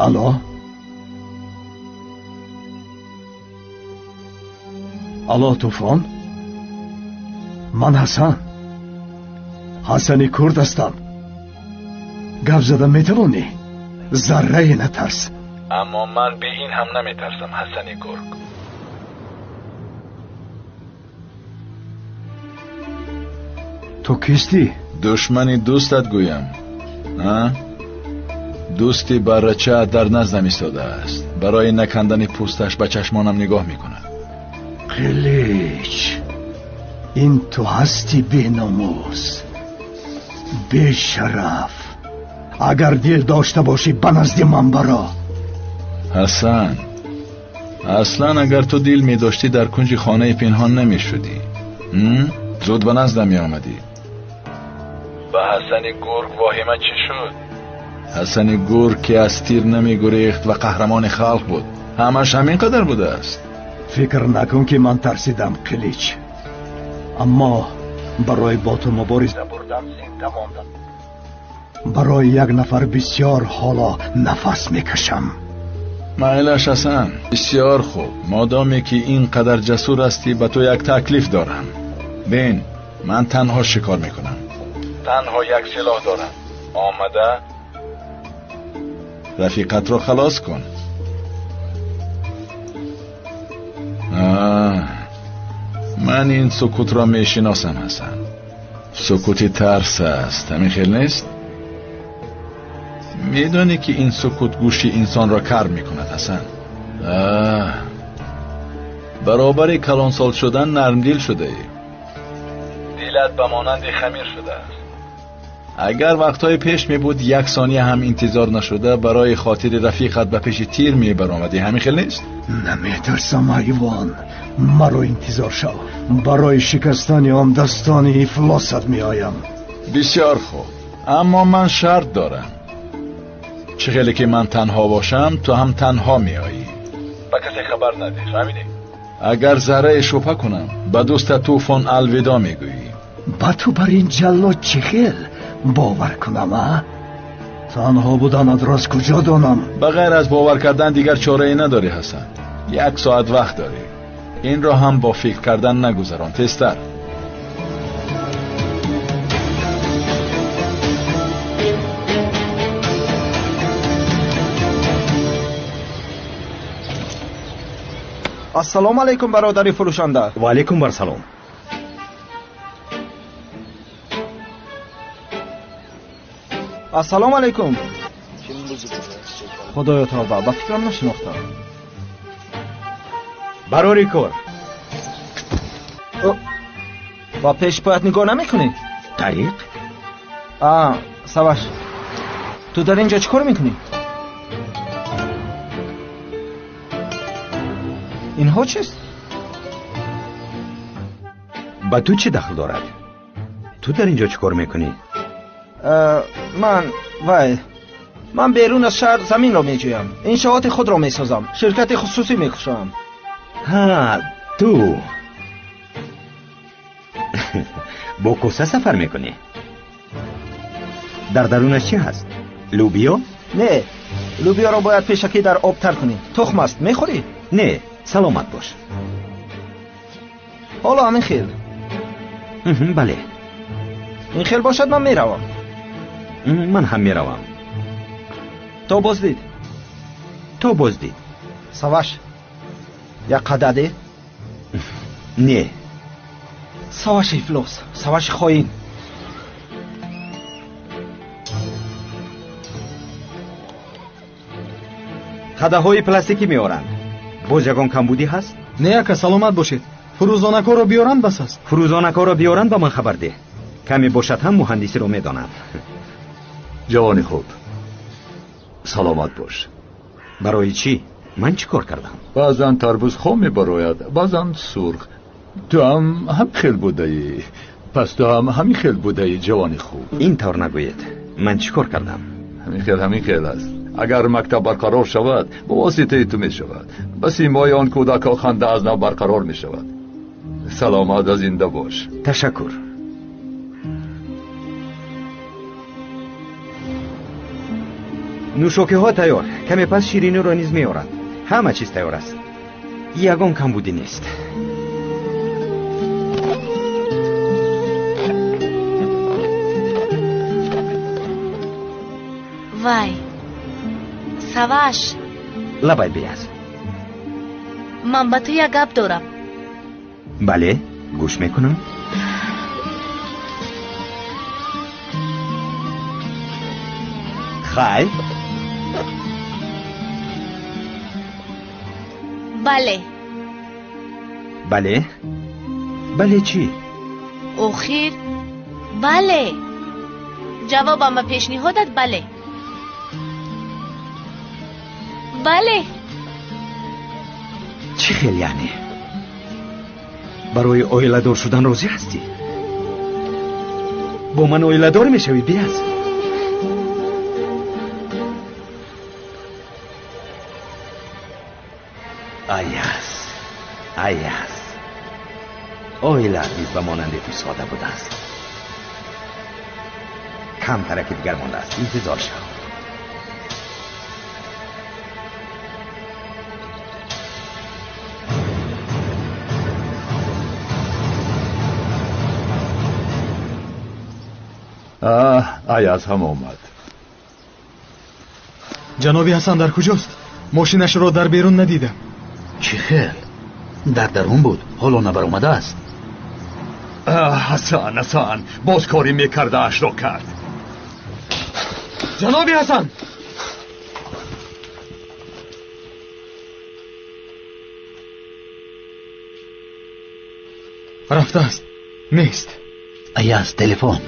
Алло? Алло, Тӯфон? Ман Ҳасан. Ҳасани курд ҳастам. Гап зада метавонӣ? Заррае натарс. Аммо ман бе ин ҳам наметарсам, Ҳасани гург. Ту кистӣ? Душмани дӯстат гӯям. А? Дӯсти баррача дар наздам истодааст. Барои накандани пӯсташ ба чашмонам нигоҳ мекунад. Қилич, ин ту ҳастӣ беномус, бешараф. Агар дил дошта бошӣ ба назди ман баро. Ҳасан, аслан агар ту дил медоштӣ дар кунҷи хонаи пинҳон намешудӣ. Зуд ба наздам меомадӣ. Ба Ҳасани гург воҳима чӣ шуд? Ҳасани гург ки аз тир намегурехт ва қаҳрамони халқ буд, ҳамаш ҳамин қадар будааст. Фикр накун ки ман тарсидам, Қилич. Аммо барои бо ту мубориза бурдан зинда мондам. Барои як нафар бисёр ҳоло нафас мекашам. Майлаш, Ҳасан, бисёр хуб. Модоме ки ин қадар ҷасур ҳастӣ, ба ту як таклиф дорам. Бин, ман танҳо шикор мекунам. Танҳо як силоҳ дорам. Омада рафиқатро халос кун. Ман ин сукутро мешиносам, Ҳасан. Сукути тарс аст, ҳамин хел нест? Медонӣ ки ин сукут гӯши инсонро кар мекунад, Ҳасан. Баробари калонсол шудан нармдил шудаӣ. Дилат ба монанди хамир шудааст. Агар вақтҳои пеш мебуд, як сония ҳам интизор нашуда барои хотири рафиқат ба пеши тир мебаромадӣ, ҳамин хел нест? Наметарсам, ҳайвон. Маро интизор шав. Барои шикастани он дастони ифлосат меоям. Бисёр хуб, аммо ман шарт дорам. Чӣ хеле ки ман танҳо бошам, ту ҳам танҳо меоӣ. Ба касе хабар надеҳ, фаҳмидӣ? Агар заррае шубҳа кунам, ба дӯстат Тӯфон алвидо мегӯӣ. Ба ту бар ин ҷаллод чӣ хел бовар кунам, а? Танҳо буданатро аз куҷо донам? Ба ғайр аз бовар кардан дигар чорае надорӣ, Ҳасан. Як соат вақт дорӣ. Инро ҳам бо фикр кардан нагузарон, тезтар. Ассалому алайкум, бародари фурӯшанда. Ва алайкум барсалом. Ассалому алайкум. Худоё тавба, ба фикрам нашинохтам. Барори кор. Ба пеш поят нигоҳ намекунӣ? Тариқ? Саваш, ту дар ин ҷо чӣ кор мекунӣ? Инҳо чист? Ба ту чӣ дахл дорад? Ту дар ин ҷо чӣ кор мекунӣ? Ман вай, Ман берун аз шаҳр заминро меҷӯям, иншооти худро месозам, ширкати хусусӣ мекушоям. Ҳа, ту бо коса сафар мекунӣ? Дар дарунаш чӣ ҳаст? Лӯбиё? Не, лӯбиёро бояд пешакӣ дар об тар кунӣ. Тухм аст, мехӯрӣ? Не, саломат бош. Ҳоло ҳамин хел. Бале. Ин хел бошад, ман меравам. Ман ҳам меравам. То боздид. То боздид. Саваш, як қададе? Не. Саваши ифлос, саваши хоин. Хадаҳои пластикӣ меоранд. Боз ягон камбудӣ ҳаст? Не, ака, саломат бошед. Фурӯзонакҳоро биёранд бас аст. Фурӯзонакҳоро биёранд, ба ман хабар деҳ. Каме бошад ҳам муҳандисиро медонам. Ҷавони хуб, саломат бош. Барои чӣ? Ман чӣ кор кардам? Баъзан тарбуз хом мебарояд, баъзан сурх. Ту ҳам ҳамин хел будаӣ. Пас ту ҳам ҳамин хел будаӣ, ҷавони хуб. Ин тавр нагӯед. Ман чӣ кор кардам? Ҳамин хел аст. Агар мактаб барқарор шавад, ба воситаи ту мешавад. Ба симои он кӯдакҳо ханда аз нав барқарор мешавад. Саломат ва зинда бош. Ташаккур. Нӯшокиҳо тайёр. Каме пас шириниро низ меоранд. Ҳама чиз тайёр аст. Ягон камбудӣ нест. Вай, Саваш. Лабай, Бияз. Ман ба ту як гап дорам. Бале, гӯш мекунам. Хай. Бале. Бале? Бале чӣ? Охир, бале. Ҷавобам ба пешниҳодат бале. Бале. Чӣ хел яъне? Барои оиладор шудан розӣ ҳастӣ? Бо ман оиладор мешавӣ, Бияз? Аяз, Аяз, оилаат низ ба монанди ту сода будааст. Камтараки дигар мондааст, интизор шав. Аяз ҳам омад. Ҷаноби Ҳасан дар куҷост? Мошинашро дар берун надидам. Чӣ хел? Дар дарун буд, ҳоло набаромадааст. Ҳасан, Ҳасан, боз кори мекардаашро кард. Ҷаноби Ҳасан! Рафтааст, нест. Аяз, телефон.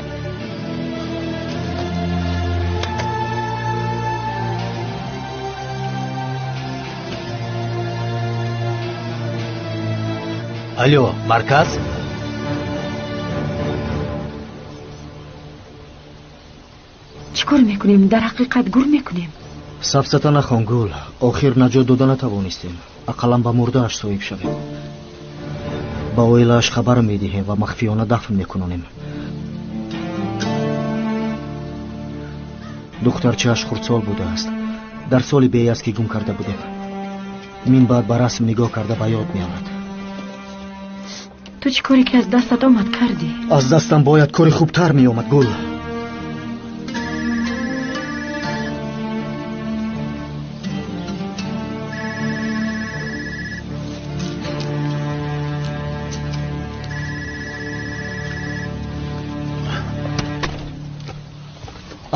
Алло, марказ? Чӣ кор мекунем? Дар ҳақиқат гур мекунем? Сафсата нахон, Гул. Охир наҷот дода натавонистем. Ақаллан ба мурдааш соҳиб шавем. Ба оилааш хабар медиҳем ва махфиёна дафн мекунонем. Духтарчааш хурдсол будааст. Дар соли беяз ки гум карда будем. Мин баъд ба расм нигоҳ карда ба ёд меорад. Ту чӣ коре ки аз дастат омад кардӣ? Аз дастам бояд кори хубтар меомад, Гул.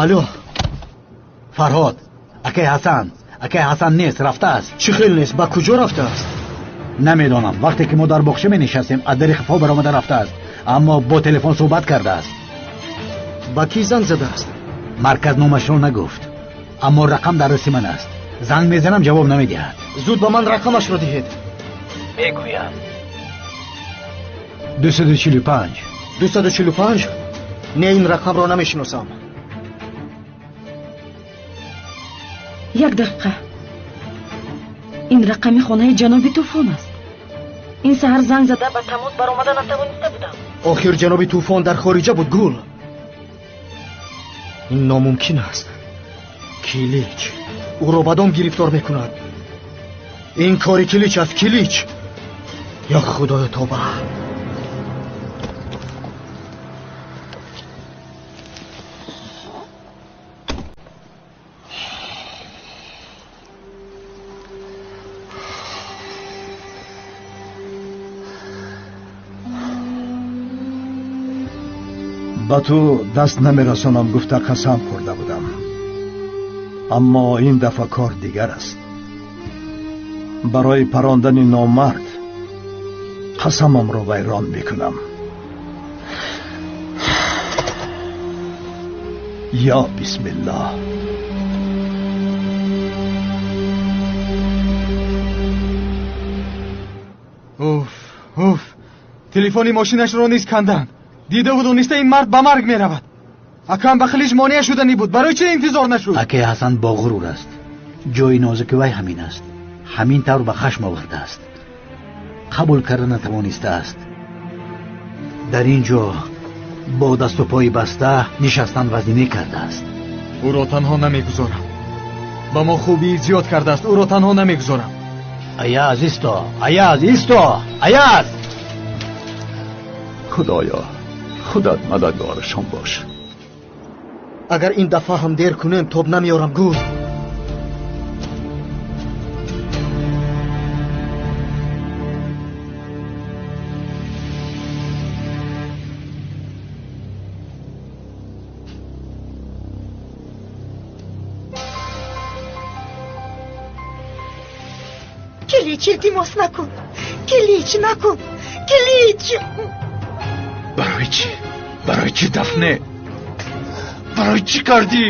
Алло. Фарҳод, акай Ҳасан, акай Ҳасан нест, рафтааст. Чӣ хел нест? Ба куҷо рафтааст? Намедонам. Вақте ки мо дар боғча менишастем, аз дари қафо баромада рафтааст, аммо бо телефон суҳбат кардааст. Ба кӣ занг задааст? Марказ номашро нагуфт, аммо рақам дар дасти ман аст. Занг мезанам, ҷавоб намедиҳад. Зуд ба ман рақамашро диҳед. Мегӯям. 245. 245? Не, ин рақамро намешиносам. Як дақиқа, ин рақами хонаи ҷаноби Тӯфон аст. Ин саҳар занг зада ба тамос баромада натавониста будам. Охир ҷаноби Тӯфон дар хориҷа буд. Гул, ин номумкин аст. Килич ӯро ба дом гирифтор мекунад. Ин кори Килич аст. Килич, ё худоё, тоба! Ба ту даст намерасонам гуфта қасам хӯрда будам, аммо ин дафъа кор дигар аст. Барои парондани номард қасамамро вайрон мекунам. Ё бисмиллоҳ. Уф, уф, телефони мошинашро низ канданд. Дидаву дониста ин мард ба марг меравад. Акам ба Хилич монеа шуданӣ буд. Барои чӣ интизор нашуд? Акаи Ҳасан бо ғурур аст. Ҷои нозуки вай ҳамин аст. Ҳамин тавр ба хашм овардааст. Қабул карда натавонистааст. Дар ин ҷо бо дасту пои баста нишастан вазнинӣ кардааст. Ӯро танҳо намегузорам. Ба мо хубии зиёд кардааст. Ӯро танҳо намегузорам. Аяз, исто! Аяз, исто! Аяз! Худоё, худат мададгорашон бош. Агар ин дафъа ҳам дер кунем, тоб намеорам. Гул, Килич, илтимос, накун. Килич, накун. Килич! Барои чӣ? Барои чӣ, Дафне? Барои чӣ кардӣ?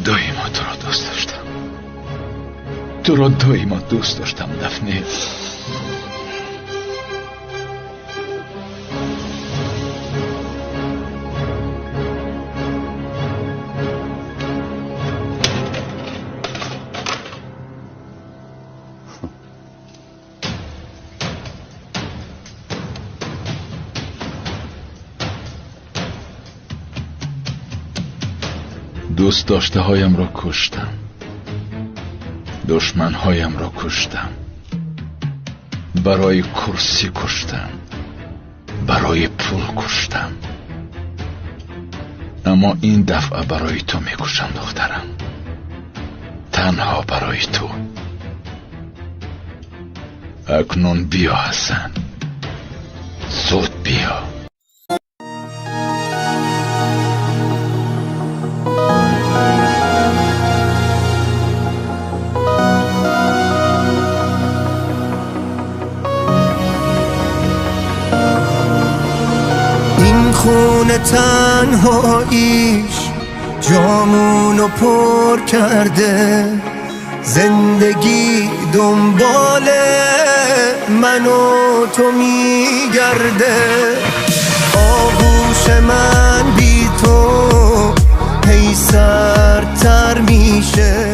Доимо туро дӯст доштам. Туро доимо дӯст доштам, Дафне. Дӯст доштаҳоямро куштам, душманҳоямро куштам, барои курсӣ куштам, барои пул куштам. Аммо ин дафъа барои ту мекушам, духтарам. Танҳо барои ту. Акнун биё, Ҳасан. Зуд биё. خونه تنهاییش جامونو پر کرده، زندگی دنبال من و تو میگرده. آغوش من بی تو هی سردتر میشه.